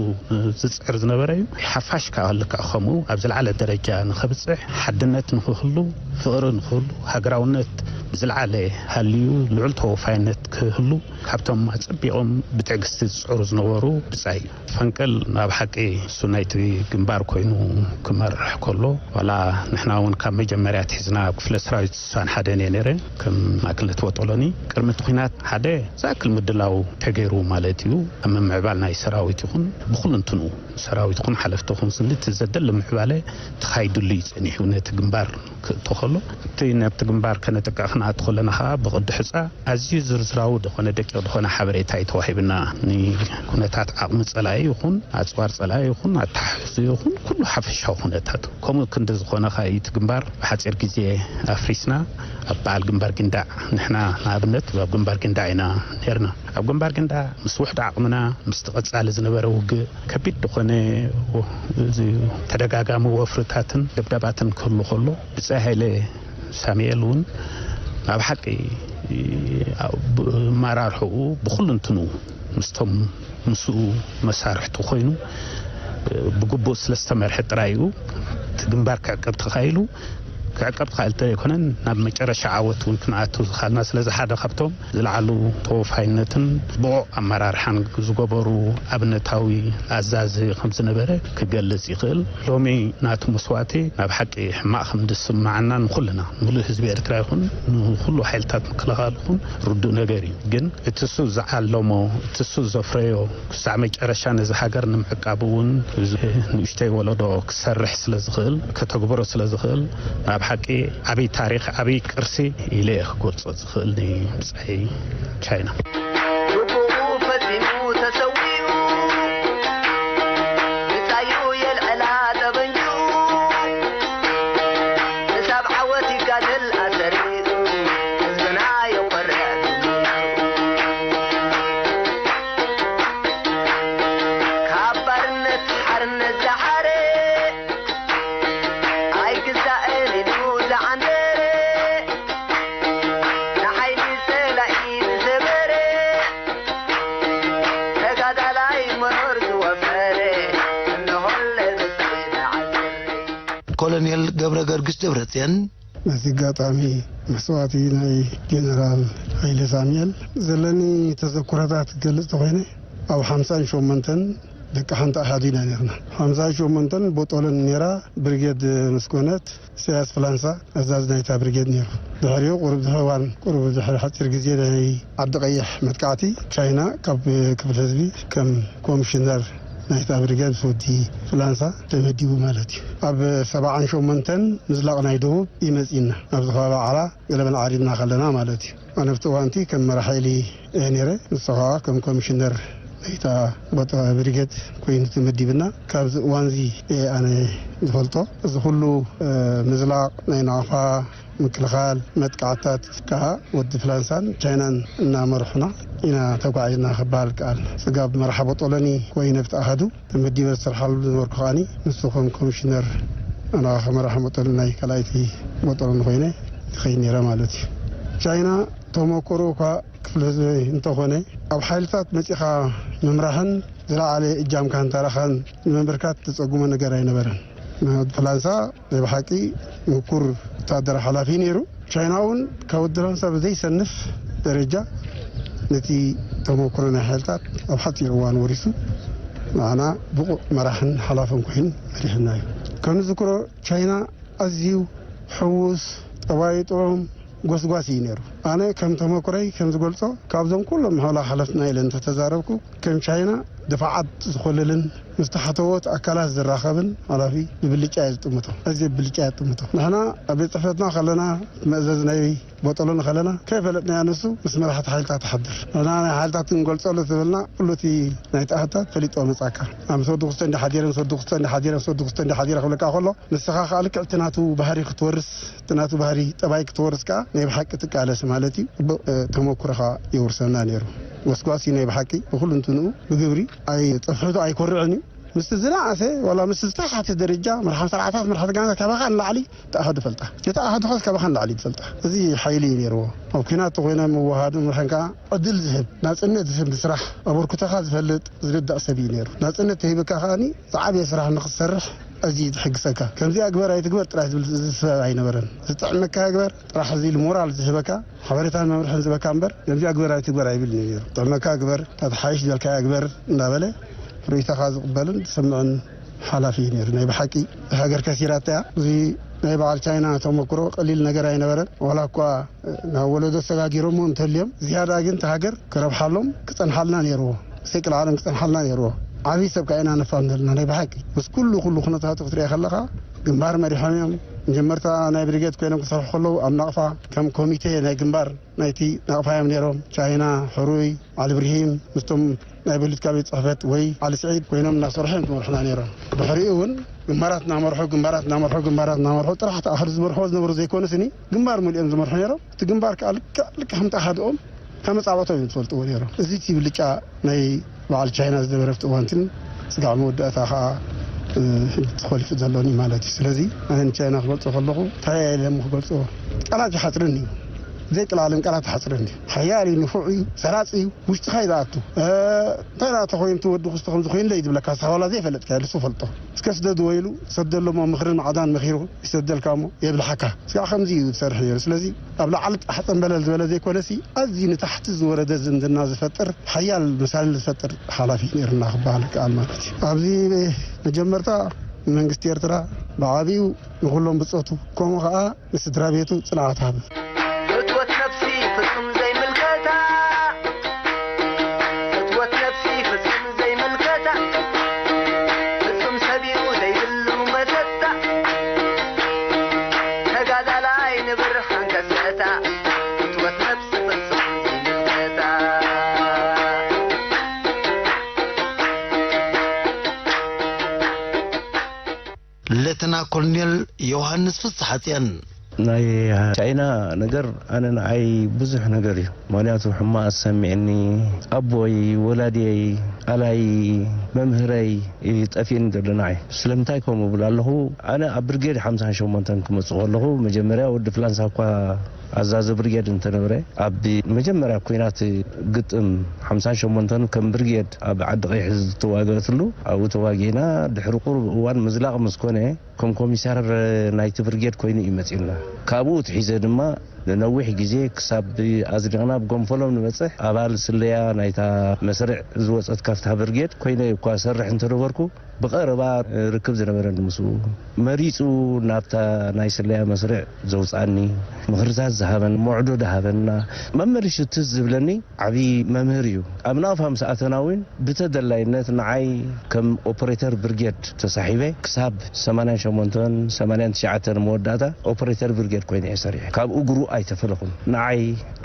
ዝጽዕር ዝነበረ እዩ። ሓፋሽ ከኣ ልክዕ ከምኡ ኣብ ዝለዓለ ደረጃ ንኸብጽሕ፣ ሓድነት ንኽህሉ፣ ፍቕሪ ንኽህሉ፣ ሃገራውነት ብዝለዓለ ሃልዩ ልዑል ተወፋይነት ክህሉ ካብቶም ኣጸቢቖም ብትዕግስቲ ዝጽዕሩ ዝነበሩ ብጻይ እዩ። ፈንቅል ኣብ ሓቂ እሱ ናይቲ ግንባር ኮይኑ ክመርሕ ከሎ፣ ዋላ ንሕና እውን ካብ መጀመርያ ኣትሒዝና ኣብ ክፍለ ሰራዊት ስሳን ሓደን እየ ነይረ፣ ከም ማእከልነት ቦጦሎኒ። ቅድሚ እቲ ኲናት ሓደ ዝኣክል ምድላው ተገይሩ ማለት እዩ። ኣብ ምምዕባል ናይ ሰራዊት ይኹን ብኹሉ እንትንኡ፣ ሰራዊት ይኹን ሓለፍቲ ይኹን ስንድቲ ዘደሊ ምዕባለ ተኻይድሉ እዩ ጸኒሑ ነቲ ግንባር ክእቶ ከሎ። እቲ ነብቲ ግንባር ከነጥቅዕ ክንኣቱ ከለና ኸዓ ብቕዲ ሕጻ ኣዝዩ ዝርዝራዊ ዝኾነ ደቂቕ ዝኾነ ሓበሬታ እዩ ተዋሂብና። ንኩነታት ዓቕሚ ጸላኢ ይኹን ኣጽዋር ጸላኢ ይኹን ኣተሓሕዞ ይኹን ኩሉ ሓፈሻዊ ኩነታት ከምኡ ክንዲ ዝኾነ ኸዓ እዩ እቲ ግንባር ብሓጺር ግዜ ኣፍሪስና ኣብ በዓል ግንባር ጊንዳዕ ንሕና ንኣብነት ኣብ ግንባር ጊንዳዕ ኢና ነርና። ኣብ ግንባር ጊንዳዕ ምስ ውሕድ ዓቕምና ምስቲ ቀጻሊ ዝነበረ ውግእ ከቢድ ዝኾነ ተደጋጋሚ ወፍርታትን ደብዳባትን ክህሉ ከሎ ብጻይ ሃይለ ሳሙኤል እውን ኣብ ሓቂ ኣመራርሕኡ ብኹሉ እንትኑ ምስቶም ምስኡ መሳርሕቱ ኮይኑ ብግቡእ ስለ ዝተመርሐ ጥራይ እዩ እቲ ግንባር ክዕቀብ ተኻኢሉ። ክዕቀብ ተኻኢሉ ዘይኮነን ናብ መጨረሻ ዓወት እውን ክንኣቱ ዝኻልና። ስለዚ ሓደ ካብቶም ዝለዓሉ ተወፋይነትን ብቑዕ ኣመራርሓን ዝገበሩ ኣብነታዊ ኣዛዚ ከም ዝነበረ ክገልጽ ይኽእል። ሎሚ ናቱ መስዋእቲ ናብ ሓቂ ሕማቕ ከም ዝስምዓና ንኹልና፣ ምሉእ ህዝቢ ኤርትራ ይኹን ንኹሉ ሓይልታት ምክልኻል ይኹን ርዱእ ነገር እዩ። ግን እቲ እሱ ዝዓለሞ፣ እቲ እሱ ዘፍረዮ፣ ክሳዕ መጨረሻ ነዚ ሃገር ንምዕቃብ እውን እዚ ንእሽተይ ወለዶ ክሰርሕ ስለ ዝኽእል፣ ከተግብሮ ስለ ዝኽእል፣ ናብ ሓቂ ዓብዪ ታሪኽ፣ ዓብዪ ቅርሲ ኢለ እየ ክገልጾ ዝኽእል ንብጻይ ቻይና። ግቡኡ ፈጺሙ ተሰዊኡ፣ ብጻዩ የልዕላ ጠበንጅኡ፣ ክሳብ ዓወት ይጋደል ኣሰሪኡ፣ ህዝብና የኾርዕ ብሚኡ። ካብ ባርነት ሓርነት ዝሓረ፣ ኣይግዛእን ኢሉ ዝዓንደረ፣ ንሓይሊ ጸላኢ ዝሰበረ፣ ተጋዳላይ መሮር ዝወፈረ፣ እነሆለ ብስሪ ተዓስሪ። ኮሎኔል ገብረ ገርግስ ደብረጽዮን። በዚ ኣጋጣሚ መስዋእቲ ናይ ጀነራል ሃይለ ሳሙኤል ዘለኒ ተዘክሮታት ክገልጽ ተኾይነ፣ ኣብ ሓምሳን ሸሞንተን ደቂ ሓንቲ ኣሃዱ ኢና ነርና። ሓምሳን ሸሞንተን ቦጦሎን ነራ፣ ብርጌድ ምስ ኮነት፣ ኢሳያስ ፍላንሳ ኣዛዚ ናይታ ብርጌድ ነይሩ። ድሕሪኡ ቁሩብ ድሕሪ እዋን፣ ቁሩብ ድሕሪ ሓጺር ግዜ ናይ ዓዲ ቀይሕ መጥቃዕቲ፣ ቻይና ካብ ክፍለ ህዝቢ ከም ኮሚሽነር ናይታ ብርጌድ ምስ ወዲ ፍላንሳ ተመዲቡ ማለት እዩ። ኣብ ሰብዓን ሸሞንተን ምዝላቕ ናይ ደቡብ ይመጽእና፣ ኣብዚ ከባቢ ዓላ ገለመል ዓሪድና ከለና ማለት እዩ። ኣነ ኣብቲ እዋንቲ ከም መራሕ ሓይሊ እየ ነይረ። ንሱ ኸዓ ከም ኮሚሽነር ናይታ ቦጦ ብሪጌድ ኮይኑ ተመዲብና። ካብዚ እዋንዚ እየ ኣነ ዝፈልጦ። እዚ ኩሉ፣ እ፣ ምዝላቕ ናይ ናቕፋ፣ ምክልኻል፣ መጥቃዕታት ከዓ ወዲ ፍላንሳን ቻይናን እናመርሑና ኢና ተጓዒዝና ክበሃል ይከኣል። ስጋብ መርሓ ቦጦሎኒ ኮይነ ኣብቲ ኣሃዱ ተመዲበ ዝሰርሓሉ ዝነበርኩ ከዓኒ ንሱ ከም ኮሚሽነር ኣነ ከኣ መራሒ ቦጦሎኒ ናይ ካልኣይቲ ቦጦሎኒ ኮይነ ይኸይድ ነይረ ማለት እዩ። ቻይና ተመክሮ እኳ ክፍለ ህዝቢ እንተኾነ፣ ኣብ ሓይልታት መጺኻ ምምራሕን ዝለዓለ እጃምካን ታራኻን ንምምብርካት ተጸግሞ ነገር ኣይነበረን። ምኽንያቱ ፍላንሳ ናይ ብሓቂ ምኩር ወታደራዊ ሓላፊ ነይሩ። ቻይና እውን ካብ ወዲ ፍላንሳ ብዘይሰንፍ ደረጃ ነቲ ተመክሮ ናይ ሓይልታት ኣብ ሓጺር እዋን ወሪሱ ንዓና ብቑዕ መራሕን ሓላፍን ኮይኑ መሪሕና እዩ። ከም ንዝክሮ ቻይና ኣዝዩ ሕዉስ፣ ጠባዩ ጥዑም፣ ጎስጓስ እዩ ነይሩ። ኣነ ከም ተመክሮይ ከም ዝገልጾ፣ ካብዞም ኩሎም ምሕላ ሓለፍትና ኢለ እንተተዛረብኩ፣ ከም ቻይና ድፋዓት ዝኾልልን ምስ ታሕተዎት ኣካላት ዝራኸብን ሓላፊ ብብልጫ እየ ዝጥምቶ። ኣዝየ ብብልጫ እየ ዝጥምቶ። ንሕና ኣብ ቤት ጽሕፈትና ከለና፣ መእዘዝ ናይ ቦጦሎኒ ከለና፣ ከይፈለጥናዮ ንሱ ምስ መራሕቲ ሓይልታት ይሓድር። ንሕና ናይ ሓይልታት ክንገልጸሉ ተበልና፣ ኩሉ እቲ ናይ ጣህታት ፈሊጦ መጻካ። ኣብ ምስ ወዲ ክስቶ እንዲ ሓዲረ፣ ምስ ወዲ ክስቶ እንዲ ሓዲረ፣ ምስ ወዲ ክስቶ እንዲ ሓዲረ ክብለካ ከሎ፣ ንስኻ ከኣ ልክዕ እቲ ናቱ ባህሪ ክትወርስ፣ እቲ ናቱ ባህሪ ጠባይ ክትወርስ ከኣ ናይ ብሓቂ ትቃለስ ማለት እዩ። ጽቡቕ፣ እ፣ ተመኩሮ ከኣ የውርሰና ነይሩ። ጎስጓስ እዩ ናይ ብሓቂ ብኹሉ እንትንኡ ብግብሪ ኣይ-፣ ጽፍሕቱ ኣይኮርዕን እዩ። ምስቲ ዝነኣሰ ዋላ ምስቲ ዝተሓተ ደረጃ መርሓ ኣርባዕታት፣ መርሓ ጋንታ ካባኻ ንላዕሊ ተኣሃዱ ፈልጣ። እቲ ኣሃዱ ኸስ ካባኻ ንላዕሊ ትፈልጣ። እዚ ሓይሊ እዩ ነይርዎ። ኣብ ኲናት ተኾይነ ምውሃዱ ምርሕን ከኣ ዕድል ዝህብ፣ ናጽነት ዝህብ፣ ንስራሕ ኣበርክቶኻ ዝፈልጥ ዝርዳእ ሰብ እዩ ነይሩ። ናጽነት ተሂብካ ከኣኒ ዝዓበየ ስራሕ ንኽትሰርሕ እዚ ዝሕግሰካ ከምዚኣ ግበር ኣይትግበር ጥራይ ዝብል ዝሰብ ኣይነበረን። ዝጥዕመካ ግበር ጥራሕ፣ እዚ ኢሉ ሞራል ዝህበካ ሓበሬታን መምርሕን ዝበካ እምበር፣ ከምዚኣ ግበር ኣይትግበር ኣይብል ነይሩ። ጥዕመካ ግበር፣ እታ ትሓይሽ ዝበልካያ ግበር እንዳበለ ርእይቶኻ ዝቕበልን ዝሰምዕን ሓላፊ እዩ ነይሩ። ናይ ብሓቂ ሃገር ከሲራታ እያ። እዚ ናይ በዓል ቻይና ተመክሮ ቀሊል ነገር ኣይነበረን። ዋላ እኳ ናብ ወለዶ ሰጋጊሮሞ እንተልዮም፣ ዝያዳ ግን እቲ ሃገር ክረብሓሎም ክጸንሓልና ነይርዎ። ሰቂ ለዓለም ክጸንሓልና ነይርዎ። ዓብዪ ሰብ ከኣ ኢና ነፋንደልና ናይ ብሓቂ። ምስ ኩሉ ኩሉ ኩነታቱ ክትሪኦ ከለኻ፣ ግንባር መሪሖም እዮም። መጀመርታ ናይ ብሪጌድ ኮይኖም ክሰርሑ ከለዉ፣ ኣብ ናቕፋ ከም ኮሚቴ ናይ ግንባር ናይቲ ናቕፋ እዮም ነይሮም። ቻይና፣ ሕሩይ፣ ዓሊ ብርሂም፣ ምስቶም ናይ ፖለቲካ ቤት ጽሕፈት ወይ ዓሊ ስዒድ ኮይኖም እናሰርሑ እዮም ዝመርሑና ነይሮም። ድሕሪኡ እውን ግንባራት እናመርሑ፣ ግንባራት እናመርሑ፣ ግንባራት እናመርሑ፣ ጥራሕ እቲ ኣህዱ ዝመርሕዎ ዝነበሩ ዘይኮነ ስኒ፣ ግንባር ሙሉኦም ዝመርሑ ነይሮም። እቲ ግንባር ከኣ ልክዕ፣ ልክዕ ከምቲ ኣሃድኦም፣ ከም መጻወቶም እዮም ዝፈልጥዎ ነይሮም። እዚ እቲ ብልጫ ናይ በዓል ቻይና ዝነበረ ኣብቲ እዋንትን ስጋዕ መወዳእታ ከኣ፣ እ፣ ተኾሊፉ ዘሎኒ ማለት እዩ። ስለዚ ኣነ ንቻይና ክገልጾ ከለኹ፣ እንታይ ኢለ እሞ ክገልጾ? ቃላት ይሓጽረኒ እዩ። ዘይቅላልን ቃላት ይሓጽረኒ እዩ። ሓያል እዩ፣ ንፉዕ እዩ፣ ሰራጺ እዩ፣ ውሽጥኻ እዩ ዝኣቱ። እ፣ እንታይ ደኣ ተኾይኑ እቲ ወዲ ክስቶ ከምዚ ኮይኑለይ ዝብለካ፣ ንስኻ ዋላ ዘይፈለጥካዮ፣ ንሱ ፈልጦ። እስከ ስደድዎ ኢሉ፣ ሰደሎ እሞ ምኽርን መዓዳን መኺሩ ይሰደልካ እሞ የብልሓካ። ስጋዕ ከምዚ እዩ ዝሰርሕ ነይሩ። ስለዚ ኣብ ላዕሊ ጣሕ ጸምበለል ዝበለ ዘይኮነሲ፣ ኣዝዩ ንታሕቲ ዝወረደ ዝምድና ዝፈጥር፣ ሓያል መሳልል ዝፈጥር ሓላፊ ነይርና ክበሃል ይከኣል ማለት እዩ። ኣብዚ መጀመርታ ንመንግስቲ ኤርትራ ብዓቢኡ ንኹሎም ብጾቱ፣ ከምኡ ኸኣ ንስድራ ቤቱ ጽንዓት ሃበ። ፍትወት ነፍሲ ፍጹም ዘይምልከታ፣ ፍትወት ነፍሲ ፍጹም ዘይምልከታ፣ ፍጹም ሰቢኡ ዘይብሉ መተታ፣ ተጋዳላይ ንብርሃን ከሰታ፣ ፍትወት ነፍሲ ፍጹም ዘይምልከታ። ሌተና ኮሎኔል ዮሃንስ ፍስሓጽዮን። ናይ ቻይና ነገር ኣነ ንዓይ ብዙሕ ነገር እዩ። ምኽንያቱ ሕማቕ ዝሰምዐኒ፣ ኣቦይ፣ ወላዲየይ፣ ኣላይ፣ መምህረይ እዩ ጠፊእኒ ዘሎ ንዓይ። ስለምንታይ ከምኡ እብል ኣለኹ? ኣነ ኣብ ብርጌድ ሓምሳን ሸሞንተን ክመጽእ ከለኹ፣ መጀመርያ ወዲ ፍላንሳ እኳ ኣዛዚ ብርጌድ እንተነበረ፣ ኣብ መጀመርያ ኲናት ግጥም ሓምሳን ሸሞንተን ከም ብርጌድ ኣብ ዓዲ ቀይሕ ዝተዋገእትሉ፣ ኣብኡ ተዋጊእና። ድሕሪ ቁሩብ እዋን ምዝላቕ ምስ ኮነ፣ ከም ኮሚሳር ናይቲ ብርጌድ ኮይኑ እዩ መጺኡና። ካብኡ ትሒዘ ድማ ንነዊሕ ግዜ ክሳብ ኣዝሊቕና ኣብ ጎንፈሎም ንበጽሕ ኣባል ስለያ ናይታ መስርዕ ዝወጸት ካብታ ብርጌድ ኮይነ እኳ እሰርሕ እንተነበርኩ፣ ብቐረባ ርክብ ዝነበረኒ ምስኡ፣ መሪጹ ናብታ ናይ ስለያ መስርዕ ዘውጽኣኒ፣ ምኽርታት ዝሃበን፣ ሞዕዶ ዝሃበና፣ መመሊሱ ትዝ ዝብለኒ ዓቢ መምህር እዩ። ኣብ ናቕፋ ምስ ኣተና እውን ብተደላይነት ንዓይ ከም ኦፐሬተር ብርጌድ ተሳሒበ ክሳብ ሰማንያን ሸሞንተን ሰማንያን ትሽዓተን መወዳእታ ኦፐሬተር ብርጌድ ኮይነ እየ ሰሪሐ። ካብ እግሩ ኣይተፈለኹን። ንዓይ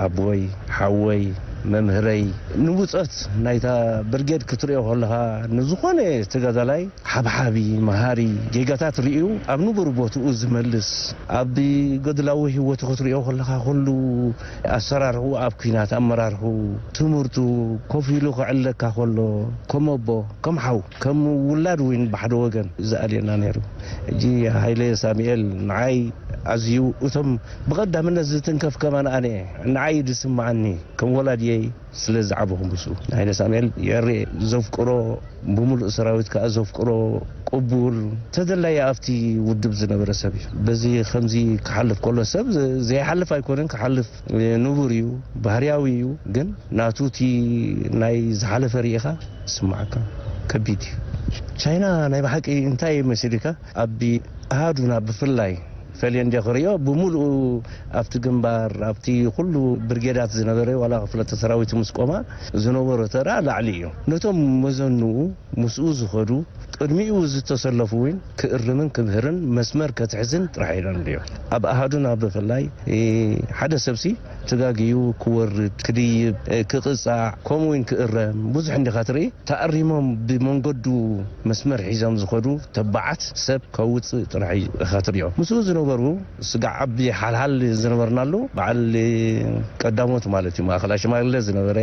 ኣቦይ፣ ሓወይ፣ መምህረይ፣ ንብጾት ናይታ ብርጌድ ክትሪኦ ከለኻ፣ ንዝኾነ ተጋዳላይ ሓብሓቢ፣ መሃሪ፣ ጌጋታት ርእዩ ኣብ ንቡር ቦትኡ ዝመልስ፣ ኣብ ገድላዊ ህይወቱ ክትሪኦ ከለኻ፣ ኩሉ ኣሰራርሕኡ ኣብ ኲናት፣ ኣመራርሕኡ፣ ትምህርቱ፣ ኮፍ ኢሉ ከዕልለካ ከሎ፣ ከም ኣቦ፣ ከም ሓው፣ ከም ውላድ እውን ብሓደ ወገን ዝኣልየና ነይሩ። ሕጂ ሃይለ ሳሙኤል ንዓይ ኣዝዩ፣ እቶም ብቐዳምነት ዝትንከፍ ከማን ኣነ እየ። ንዓይ እዩ ዝስምዓኒ፣ ከም ወላድየይ ስለ ዝዓበኹ ምስኡ። ሃይለ ሳሙኤል የሬ ዘፍቅሮ፣ ብምሉእ ሰራዊት ከኣ ዘፍቅሮ፣ ቅቡል፣ ተደላዪ ኣብቲ ውድብ ዝነበረ ሰብ እዩ። በዚ ከምዚ ክሓልፍ ከሎ ሰብ ዘ-፣ ዘይሓልፍ ኣይኮነን፣ ክሓልፍ ንቡር እዩ፣ ባህርያዊ እዩ። ግን ናቱ እቲ ናይ ዝሓለፈ ርኢኻ ዝስምዓካ ከቢድ እዩ። ቻይና ናይ ብሓቂ እንታይ መሲልካ? ኣብ ኣሃዱና ብፍላይ ፈልየ እንደ ክሪኦ፣ ብምሉኡ ኣብቲ ግንባር፣ ኣብቲ ኩሉ ብርጌዳት ዝነበረ፣ ዋላ ክፍለተ ሰራዊት ምስ ቆማ ዝነበሮ ተራ ላዕሊ እዩ። ነቶም መዘንኡ ምስኡ ዝኸዱ፣ ቅድሚኡ ዝተሰለፉ እውን ክእርምን ክምህርን መስመር ከትሕዝን ጥራሕ ኢሎም ድዮም። ኣብ ኣሃዱና ብፍላይ፣ እ፣ ሓደ ሰብሲ ተጋግዩ ክወርድ፣ ክድይብ፣ እ፣ ክቕጻዕ፣ ከምኡ እውን ክእረም ብዙሕ እንዲኻ ትርኢ። ተኣሪሞም ብመንገዱ መስመር ሒዞም ዝኸዱ ተባዓት ሰብ ከውጽእ ጥራሕ ኢኻ ትሪኦ። ምስኡ ዝነበሩ ነበሩ። ስጋዕ ዓቢ ሓልሓል ዝነበርናሉ በዓል ቀዳሞት ማለት እዩ። ማእኸላ ሽማግለ ዝነበረ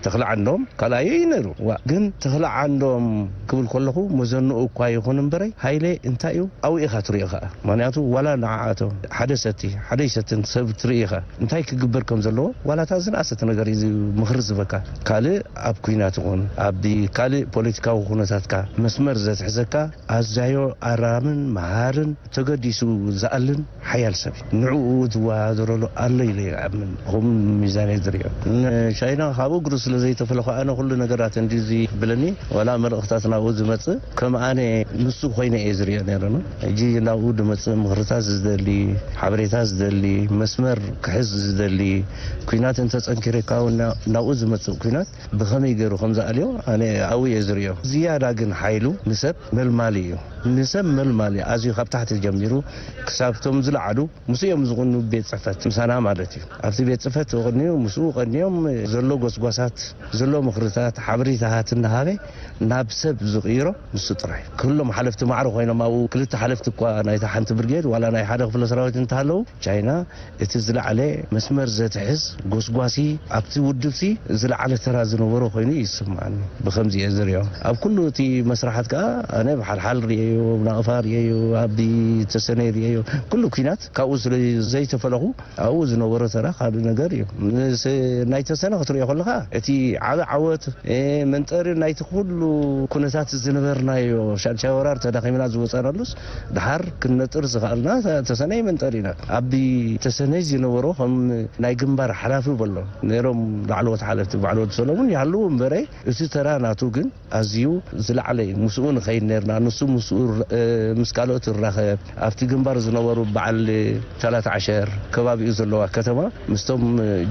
ተኽለ ዓንዶም ካልኣዩ እዩ ነይሩ። ዋ፣ ግን ተኽለ ዓንዶም ክብል ከለኹ መዘንኡ እኳ ይኹን እምበረይ፣ ሃይለ እንታይ እዩ ኣብኡ ኢኻ ትሪኦ ኸኣ። ምኽንያቱ ዋላ ንዓኣቶም ሓደ ሰቲ፣ ሓደ ይሰትን ሰብ ትርኢ ኢኻ። እንታይ ክግበር ከም ዘለዎ ዋላ እታ ዝነኣሰት ነገር እዩ ምኽሪ ዝህበካ። ካልእ ኣብ ኲናት ይኹን ኣብ ካልእ ፖለቲካዊ ኩነታትካ መስመር ዘትሕዘካ ኣዛዮ ኣራምን መሃርን ተገዲሱ ዝኣልን ሓያል ሰብ እዩ። ንዕኡ ዝወዳደረሉ ኣሎ ኢለ ይኣምን። ብኸም ሚዛን እየ ዝሪኦ። ንቻይና ካብ እግሩ ስለ ዘይተፈለኹ ኣነ ኩሉ ነገራት እንድዚ ብለኒ፣ ዋላ መልእኽታት ናብኡ ዝመጽእ ከም ኣነ ንሱ ኮይነ እየ ዝሪኦ ነይረ። ሕጂ ናብኡ ዝመጽእ ምኽርታት ዝደሊ፣ ሓበሬታ ዝደሊ፣ መስመር ክሕዝ ዝደሊ፣ ኲናት እንተጸንኪረካ እውን ናብኡ ዝመጽእ ኲናት ብኸመይ ገይሩ ከም ዝኣልዮ ኣነ ኣብኡ እየ ዝሪኦ። ዝያዳ ግን ሓይሉ ንሰብ መልማሊ እዩ። ንሰብ መልማሊ ኣዝዩ ካብ ታሕቲ ጀሚሩ ክሳብ እቶም ዝለዓሉ ምስኡ እዮም ዝቕኑ። ቤት ጽሕፈት ምሳና ማለት እዩ። ኣብቲ ቤት ጽሕፈት ይቕንዩ፣ ምስኡ ቀንዮም ዘሎ ጎስጓሳት፣ ዘሎ ምኽርታት፣ ሓበሬታታት እናሃበ ናብ ሰብ ዝቕይሮ ንሱ ጥራይ። ኩሎም ሓለፍቲ ማዕረ ኮይኖም ኣብኡ ክልተ ሓለፍቲ እኳ ናይታ ሓንቲ ብርጌድ ዋላ ናይ ሓደ ክፍለ ሰራዊት እንተሃለዉ፣ ቻይና እቲ ዝለዓለ መስመር ዘትሕዝ ጎስጓሲ ኣብቲ ውድብሲ ዝለዓለ ተራ ዝነበሮ ኮይኑ ይስምዓኒ። ብኸምዚ እየ ዝሪኦ። ኣብ ኩሉ እቲ መስራሓት ከኣ ኣነ ብሓልሓል ርእየዮ፣ ብናቕፋ ርእየዮ፣ ኣብ ተሰነይ ርእየዮ። ኩሉ ኲናት ካብኡ ስለ ዘይተፈለኹ ኣብኡ ዝነበሮ ተራ ካልእ ነገር እዩ። ምስ ናይ ተሰነ ክትሪኦ ከለኻ እቲ ዓቢ ዓወት፣ እ፣ መንጠሪ ናይቲ ኩሉ ኩነታት ዝነበርናዮ ሻድሻይ ወራር ተዳኺምና ዝወጻናሉስ ደሓር ክንነጥር ዝኸኣልና ተሰነይ መንጠሪ ኢና። ኣብ ተሰነይ ዝነበሮ ከም ናይ ግንባር ሓላፊ በሎ ነይሮም ላዕለዎት ሓለፍቲ ባዕለዎት ሰለሙን ይሃልዉ እምበረ እቲ ተራ ናቱ ግን ኣዝዩ ዝለዓለ እዩ። ምስኡ ንኸይድ ነርና፣ ንሱ ምስኡ ር-፣ እ፣ ምስ ካልኦት ይራኸብ። ኣብቲ ግንባር ዝነበሩ በዓል ቻላት ዓሸር ከባቢኡ ዘለዋ ከተማ ምስቶም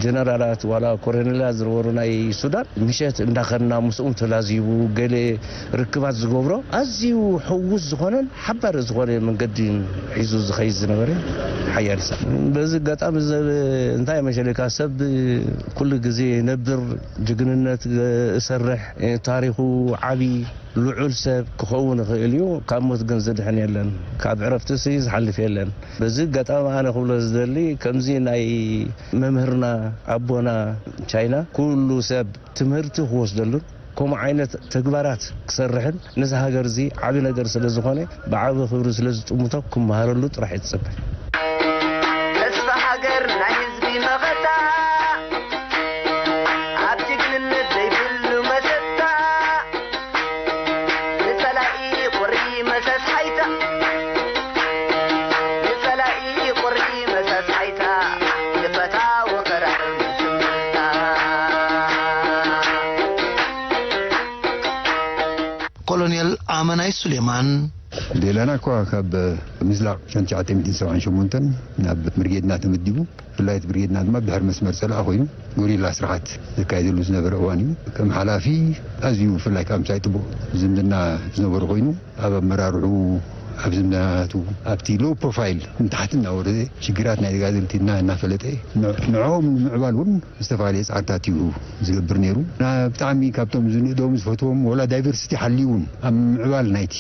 ጀነራላት ዋላ ኮረኔላት ዝነበሩ ናይ ሱዳን ምሸት እንዳኸድና ምስኦም ተላዚቡ ገለ ርክባት ዝገብሮ ኣዝዩ ሕዉስ ዝኾነን ሓባሪ ዝኾነ መንገዲ ሒዙ ዝኸይድ ዝነበረ ሓያል ሰብ። በዚ ኣጋጣሚ ዘ-፣ እንታይ መሸለካ ሰብ ኩሉ ግዜ ነብር ጅግንነት እሰርሕ፣ እ፣ ታሪኹ ዓቢ ልዑል ሰብ ክኸውን ይኽእል እዩ። ካብ ሞት ግን ዝድሕን የለን። ካብ ዕረፍትሲ ዝሓልፍ የለን። በዚ ኣጋጣሚ ኣነ ክብሎ ዝደሊ ከምዚ ናይ መምህርና ኣቦና ቻይና ኩሉ ሰብ ትምህርቲ ክወስደሉን ከምኡ ዓይነት ተግባራት ክሰርሕን ነዚ ሃገር እዚ ዓቢ ነገር ስለ ዝኾነ ብዓቢ ክብሪ ስለ ዝጥምቶ ክመሃረሉ ጥራሕ እየ ዝጽበ። ተስፋ ሃገር ናይ ህዝቢ መኸታ፣ ኣብ ጅግንነት ዘይብሉ መሰታ፣ ንጸላኢ ቁሪ መሰስ ሓይታ፣ ንጸላኢ ቁሪ መሰስ ሓይታ፣ ንፈታ ወኸራ እምስምታ። ኮሎኔል ኣመናይ ሱሌማን። ሌላና እኳ ካብ ምዝላቕ ሸንትሽዓተ ሚእትን ሰብዓን ሸሞንተን ናብ ብርጌድና ተመዲቡ፣ ብፍላይ እቲ ብርጌድና ድማ ድሕሪ መስመር ጸላኢ ኮይኑ ጎሪላ ስርዓት ዘካየደሉ ዝነበረ እዋን እዩ። ከም ሓላፊ ኣዝዩ ብፍላይ ካብ ምሳይ ጥቡቕ ዝምድና ዝነበሩ ኮይኑ ኣብ ኣመራርሑ፣ ኣብ ዝምድናታቱ፣ ኣብቲ ሎው ፕሮፋይል ንታሕቲ እናወረደ ሽግራት ናይ ተጋደልቲ እና-፣ እናፈለጠ ን-፣ ንዕኦም ንምዕባል እውን ዝተፈላለየ ጻዕርታት እዩ ዝገብር ነይሩ። ና-፣ ብጣዕሚ ካብቶም ዝንእዶም ዝፈትዎም ወላ ዳይቨርሲቲ ሓልዩ እውን ኣብ ምዕባል ናይቲ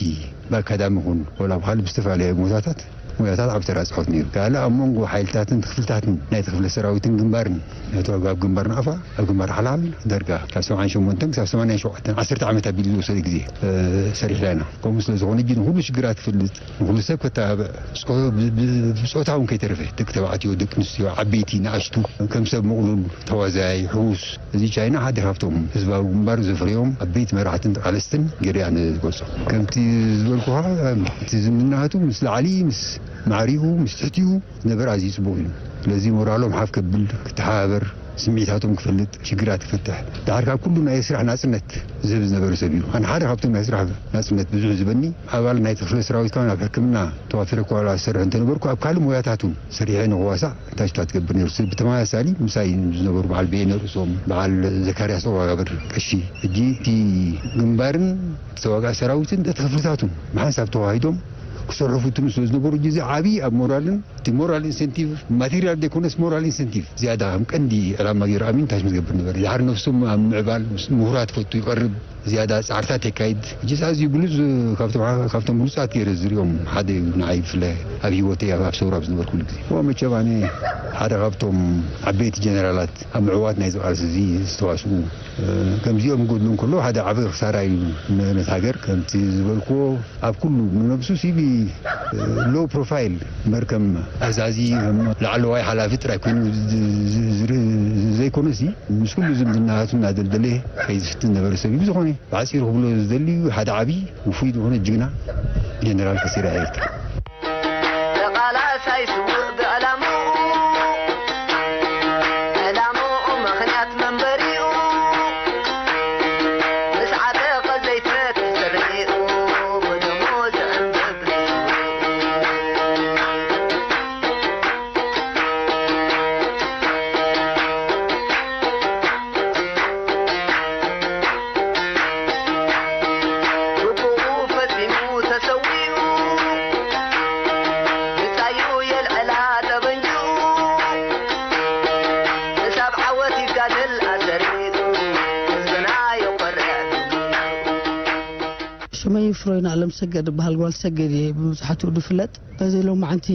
ብኣካዳሚ ይኹን ወላ ብኻልእ ብዝተፈላለየ ሞያታት ሞያታት ዓቢ ተራ ጻወት ነይሩ። ካልእ ኣብ መንጎ ሓይልታትን ክፍልታትን ናይቲ ክፍለ ሰራዊትን ግንባርን ነቲ ኣብ ግንባር ናቕፋ፣ ኣብ ግንባር ሓልሓል ደርጋ ካብ ሰብዓን ሸሞንተን ክሳብ ሰማንያን ሸውዓተን ዓሰርተ ዓመት ኣቢሉ ዝወሰደ ግዜ፣ እ፣ ሰሪሕና ኢና። ከምኡ ስለ ዝኾነ እጂ ንኹሉ ሽግራት ክፈልጥ ንኹሉ ሰብ ከተባብዕ፣ ብጾ-፣ ብ-፣ ብ-፣ ብጾታ እውን ከይተረፈ፣ ደቂ ተባዕትዮ፣ ደቂ ኣንስትዮ፣ ዓበይቲ፣ ንኣሽቱ፣ ከም ሰብ ምቕሉል፣ ተዋዛያይ፣ ሕዉስ። እዚ ቻይና ሓደ ካብቶም ህዝባዊ ግንባር ዘፍረዮም ዓበይቲ መራሕትን ተቓለስትን ገይረ ኣነ ዝገልጾ። ከምቲ ዝበልኩኻ፣ እቲ ዝምድናታቱ ምስ ላዕሊ፣ ምስ ማዕሪኡ፣ ምስ ትሕቲኡ ዝነበረ ኣዝዩ ጽቡቕ እዩ። ስለዚ ሞራሎም ሓፍ ከብል፣ ክተሓባበር፣ ስምዒታቶም ክፈልጥ፣ ሽግራት ክፈትሕ፣ ድሓር ካብ ኩሉ ናይ ስራሕ ናጽነት ዝህብ ዝነበረ ሰብ እዩ። ኣነ ሓደ ካብቶም ናይ ስራሕ ናጽነት ብዙሕ ዝህበኒ፣ ኣባል ናይቲ ክፍለ ሰራዊት ካብ ናብ ሕክምና ተዋፊረ እኳ ዝሰርሕ እንተነበርኩ፣ ኣብ ካልእ ሞያታት እውን ሰሪሐ ንኽዋሳእ ታሽታ ትገብር ነይሩ። ብተመሳሳሊ ምሳይ ዝነበሩ በዓል በየነ ርእሶም፣ በዓል ዘካርያስ ኦባጋብር ቀሺ፣ ሕጂ እቲ ግንባርን ተዋጋእ ሰራዊትን እቲ ክፍልታቱን ብሓንሳብ ተዋሂዶም ክሰርሑ ፍትኑ ስለ ዝነበሩ፣ እዚ ዓብዪ ኣብ ሞራልን፣ እቲ ሞራል ኢንሴንቲቭ፣ ማቴሪያል ዘይኮነስ ሞራል ኢንሴንቲቭ ዝያዳ ከም ቀንዲ ዕላማ ገይሩ ኣሚን ታች ምስ ገብር ነበረ። ድሓር ነፍሶም ኣብ ምዕባል ምስ ምሁራት ፈቱ ይቐርብ፣ ዝያዳ ጻዕርታት የካይድ። ሕጂ ኣዝዩ ብሉጽ፣ ካብቶም፣ ካብቶም ብሉጻት ገይረ ዝሪኦም ሓደ እዩ ንዓይ፣ ብፍላይ ኣብ ህይወተይ ኣብ፣ ኣብ ሰውራ ኣብ ዝነበርኩሉ ግዜ። እሞ መቸም ኣነ ሓደ ካብቶም ዓበይቲ ጀነራላት ኣብ ምዕዋት ናይዚ ቃልሲ እዚ ዝተዋስኡ፣ እ፣ ከምዚኦም ክጎድሉ እንከሎ ሓደ ዓቢ ክሳራ እዩ ን-፣ ነቲ ሃገር። ከምቲ ዝበልክዎ ኣብ ኩሉ ንነብሱ ሲቢ ሎ ፕሮፋይል እምበር ከም ኣዛዚ፣ ከም ላዕለዋይ ሓላፊ ጥራይ ኮይኑ ዝ-፣ ዝ-፣ ዝር-፣ ዘይኮነሲ፣ ምስ ኩሉ ዝምድናታቱ እናደልደለ ከይዝፍትን ነበረ ሰብ እዩ። ብዝኾነ ብሓጺሩ ክብሎ ዝደሊ ሓደ ዓቢ ውፉይ ዝኾነ ጅግና ጀነራል ከሲራ ኤርትራ። ተቓላሳይ ስዉእ ብዕላምኡ፣ ዕላምኡ ምኽንያት መንበሪኡ፣ ምስ ዓጠቐ ዘይፈትሕ ስርሒኡ፣ ብደሙ ዝዕንብብ ህዝቡ። ግቡኡ ፈጺሙ ተሰዊኡ፣ ብጻዩ የልዕላ ጠበንጅኡ፣ ክሳብ ዓወት ይጋደል ኣሰሪኡ፣ ህዝብና የኾርዕ። ሽመይ ፍሮይና ኣለም ሰገድ እበሃል፣ ጓል ሰገድ እየ ብመብዛሕትኡ ዝፍለጥ። በዚ ሎማዓንቲ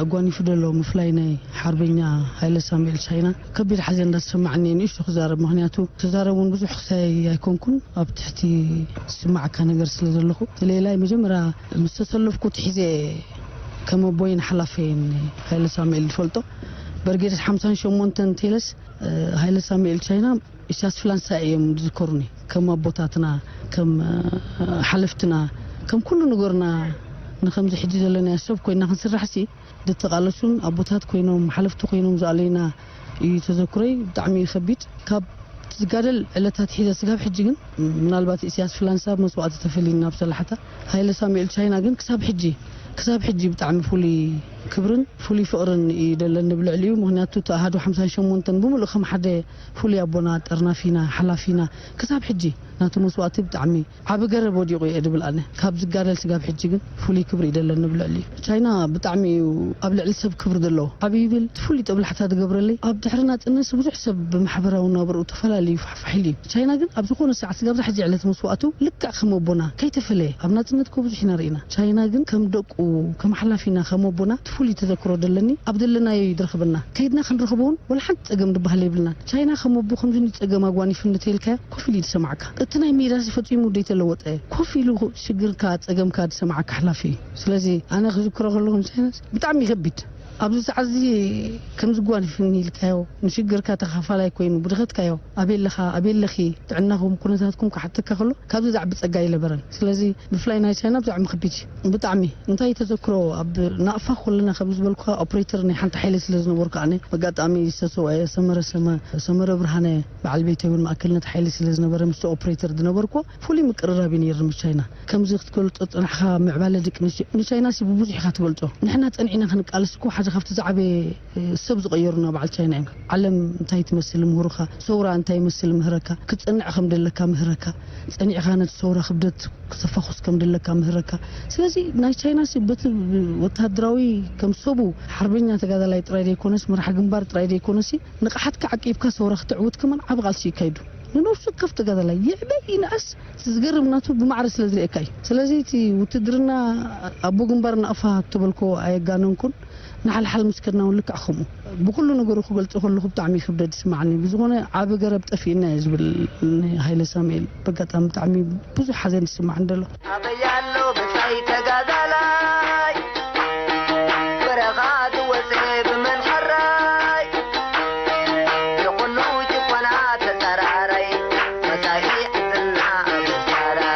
ኣጓኒፉ ዘሎ ምፍላይ ናይ ሓርበኛ ሃይለ ሳሙኤል ቻይና ከቢድ ሓዘን እንዳተሰማዓኒ እየ ንእሽቶ ክዛረብ። ምኽንያቱ ክዛረብ እውን ብዙሕ ክሳይ ኣይኮንኩን፣ ኣብ ትሕቲ ዝስማዓካ ነገር ስለ ዘለኹ። እቲ ሌላይ መጀመርያ ምስ ተሰለፍኩ ትሒዘ ከም ኣቦይን ሓላፈይን ሃይለ ሳሙኤል ዝፈልጦ በርጌድ ሓምሳን ሸሞንተን ቴለስ፣ እ፣ ሃይለ ሳሙኤል ቻይና ኢሳያስ ፍላንሳ እዮም ዝዝከሩኒ። ከም ኣቦታትና፣ ከም፣ እ፣ ሓለፍትና፣ ከም ኩሉ ነገርና ንኸምዚ ሕጂ ዘለናዮ ሰብ ኮይና ክንስራሕሲ፣ ዝተቓለሱን ኣቦታት ኮይኖም፣ ሓለፍቲ ኮይኖም ዝኣለዩና እዩ ተዘክሮይ። ብጣዕሚ እዩ ከቢድ። ካብ ዝጋደል ዕለታት ሒዘ ስጋብ ሕጂ ግን፣ ምናልባት ኢሳያስ ፍላንሳ መስዋእቲ ተፈሊና ኣብ ሰላሕታ፣ ሃይለ ሳሙኤል ቻይና ግን ክሳብ ሕጂ፣ ክሳብ ሕጂ ብጣዕሚ ፍሉይ ክብርን ፍሉይ ፍቕርን እዩ ደለኒ ብልዕሊኡ። ምኽንያቱ እቲ ኣሃዱ ሓምሳን ሸሞንተን ብምሉእ ከም ሓደ ፍሉይ ኣቦና፣ ጠርናፊና፣ ሓላፊና፣ ክሳብ ሕጂ ናቱ መስዋእቲ ብጣዕሚ ዓቢ ገረብ ወዲቑ እየ ድብል ኣነ። ካብ ዝጋደል ስጋብ ሕጂ ግን ፍሉይ ክብሪ እዩ ደለኒ ብልዕሊኡ። ቻይና ብጣዕሚ እዩ ኣብ ልዕሊ ሰብ ክብሪ ዘለዎ። ዓቢ ይብል፣ እቲ ፍሉይ ጦብላሕታ ዝገብረለይ፣ ኣብ ድሕሪ ናጽነት ብዙሕ ሰብ ብማሕበራዊ ናብርኡ ተፈላለዩ ፋሕፋሕ ኢሉ እዩ። ቻይና ግን ኣብ ዝኾነ ሰዓት ስጋብ ዛ ሕጂ ዕለት መስዋእቱ ልክዕ ከም ኣቦና ከይተፈለየ፣ ኣብ ናጽነት እኮ ብዙሕ ኢና ርኢና። ቻይና ግን ከም ደቁ፣ ከም ሓላፊና፣ ከም ኣቦና እቲ ፍሉይ ተዘክሮ ደለኒ። ኣብ ደለናዮ እዩ ድረኽበና። ከይድና ክንረኽቦ እውን ወላ ሓንቲ ጸገም ዝበሃል የብልናን። ቻይና ከም ኣቦ ከምዚ ጸገም ኣጓኒፍኒ ተይልካዮ ኮፍ ኢሉ እዩ ዝሰማዕካ። እቲ ናይ ሜዳሲ ፈጺሙ ዘይተለወጠ፣ ኮፍ ኢሉ ሽግርካ፣ ጸገምካ ዝሰማዓካ ሓላፊ እዩ። ስለዚ ኣነ ክዝክሮ ከለኹ ንቻይናስ ብጣዕሚ ይኸቢድ። ኣብዚ ሰዓት እዚ ከም ዝጓንፍኒ ኢልካዮ፣ ንሽግርካ ተኻፋላይ ኮይኑ፣ ብድኸትካዮ፣ ኣበይ ኣለኻ፣ ኣበይ ኣለኺ፣ ጥዕናኹም፣ ኩነታትኩም ክሓተካ ከሎ፣ ካብዚ ዝዓቢ ጸጋ የለበረን። ስለዚ ብፍላይ ናይ ቻይና ብጣዕሚ ከቢድ እዩ። ብጣዕሚ። እንታይ ተዘክሮ፣ ኣብ ናቕፋ ከለና ከም ዝበልኩኻ ኦፕሬተር ናይ ሓንቲ ሓይሊ ስለ ዝነበርኩ ኣነ፣ ኣጋጣሚ ዝተሰወአ ሰመረ ሰመ-፣ ሰመረ ብርሃነ በዓል ቤተይ እውን ማእከልነት ሓይሊ ስለ ዝነበረ ምስቲ ኦፕሬተር ዝነበርኩ ፍሉይ ምቅርራብ እዩ ነይሩ ምስ ቻይና። ከምዚ ክትገልጾ ዝጸናሕካ ምዕባለ ደቂ ኣንስትዮ፣ ንቻይናሲ ብብዙሕ ኢኻ ትበልጾ። ንሕና ጸኒዕና ክንቃለስ እኮ ሓደ ካብቲ ዝዓበየ ሰብ ዝቐየሩና በዓል ቻይና እዮም። ዓለም እንታይ ትመስል ምህሩኻ፣ ሰውራ እንታይ ይመስል ምህረካ፣ ክትጸንዕ ከም ደለካ ምህረካ፣ ጸኒዕኻ ነቲ ሰውራ ክብደት ክተፋኹስ ከም ደለካ ምህረካ። ስለዚ ናይ ቻይናሲ በቲ ወተሃደራዊ ከም ሰቡ ሓርበኛ ተጋዳላይ ጥራይ ዘይኮነስ፣ መራሒ ግንባር ጥራይ ዘይኮነሲ፣ ንቕሓትካ ዓቂብካ ሰውራ ክተዕውት ከማን ዓቢ ቃልሲ ይካይዱ። ንነፍሱ ከፍ ተጋዳላይ ይዕበ ይንኣስ፣ ዝገርም ናቱ ብማዕረ ስለ ዝርእየካ እዩ። ስለዚ እቲ ውትድርና ኣቦ ግንባር ናቕፋ እተበልኮ ኣየጋነንኩን፣ ንሓልሓል ምስ ከድና እውን ልክዕ ከምኡ። ብኹሉ ነገሩ ክገልጾ ከለኹ ብጣዕሚ እዩ ክብደት ዝስማዓኒ። ብዝኾነ ዓቢ ገረብ ጠፊእና እዩ ዝብል ንሃይለ ሳሙኤል። በጋጣሚ ብጣዕሚ ብዙሕ ሓዘን ይስማዓኒ ዘሎ። ኣበይ ኣሎ ብጻይ ተጋዳላይ፣ በረኻ ዝወጸ ብመን ሕራይ፣ ንኹሉ ጭቆና ተጻራራይ፣ መጻኢ ዕድልና ኣበሳራይ።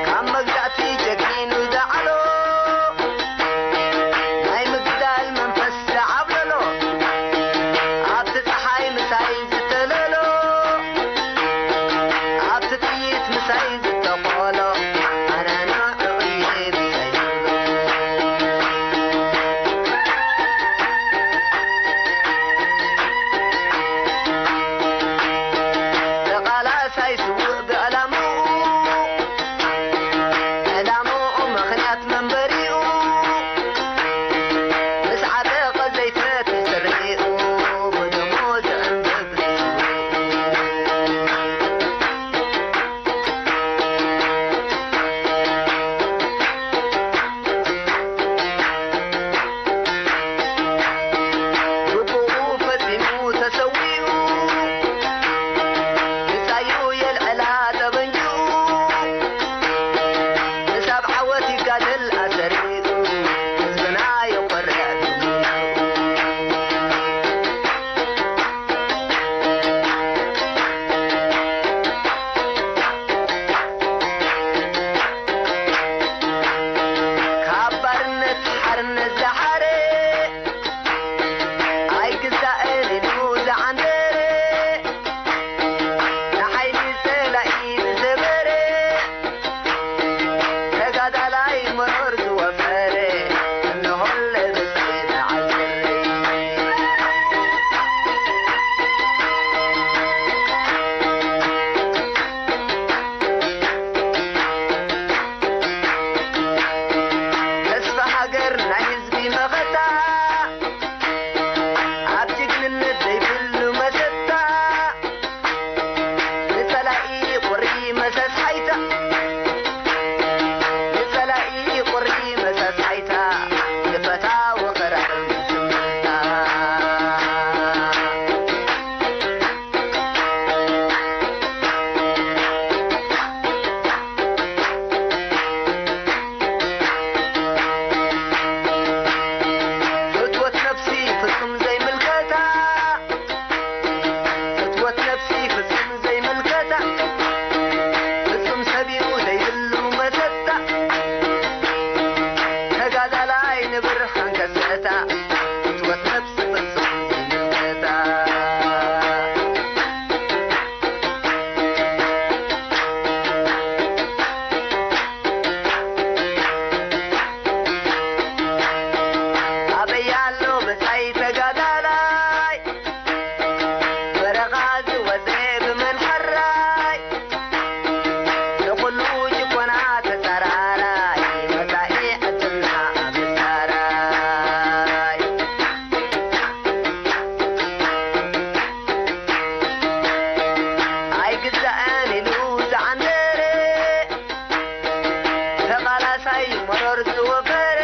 ካብ መግዛእቲ ጀጊኑ ዝዓሎ፣ ናይ ምግዳል መንፈስ ዝዓብለሎ፣ ኣብቲ ጸሓይ ምሳይ ዝተለሎ፣ ኣት መንበሪኡ ምስ ዓበቐ ዘይፈቲ ስሪኡ ብደሙ ዝዕንብብ ህዝቡ። ግቡኡ ፈጺሙ ተሰዊኡ፣ ብጻዩ የልዕላ ጠበንጅኡ፣ ንሳብ ዓወት ይጋደል ኣሰሪኡ፣ ህዝብና የኾርዕ ብሚኡ። ካብ ባርነት ሓርነት ዝሓረ፣ ኣይግዛእን ኢሉ ዝዓንደረ፣ ንሓይሊ ጸላኢ ዝሰበረ፣ ተጋዳላይ መሮር ዝወፈረ፣ እንሆለ ብስዒድ ዓሰሪ። ተስፋ ሃገር ናይ ህዝቢ መኸታ፣ ኣብ ጅግንነት ዘይብሉ መሰታ፣ ንጸላኢ ቁሪ መሰስ ሓይታ፣ ንጸላኢ ቁሪ መሰስ ሓይታ፣ ንፈታዊ ኽራር ምስምታ። ፍትወት ነፍሲ ፍጹም ዘይምልከታ፣ ፍትወት ነፍሲ ፍጹም ዘይምልከታ፣ ፍጹም ሰቢኡ ዘይብሉ መሰታ፣ ተጋዳላይ ንብርሃን ከሰታ፣ ፍትወት ነፍሲ ፍጹም ዘይምልከታ። ኣበይ ኣሎ መጻኢ ተጋዳላይ፣ በረኻ ዝወጸ ብመን ሕራይ፣ ንኹሉ ጭቆና ተጻራራይ፣ መጻኢ ዕድልና ኣብ ምጽራይ። ኣይግዛእን ኢሉ ዝዓንደረ፣ ተቓላሳይ መሮር ዝወፈረ፣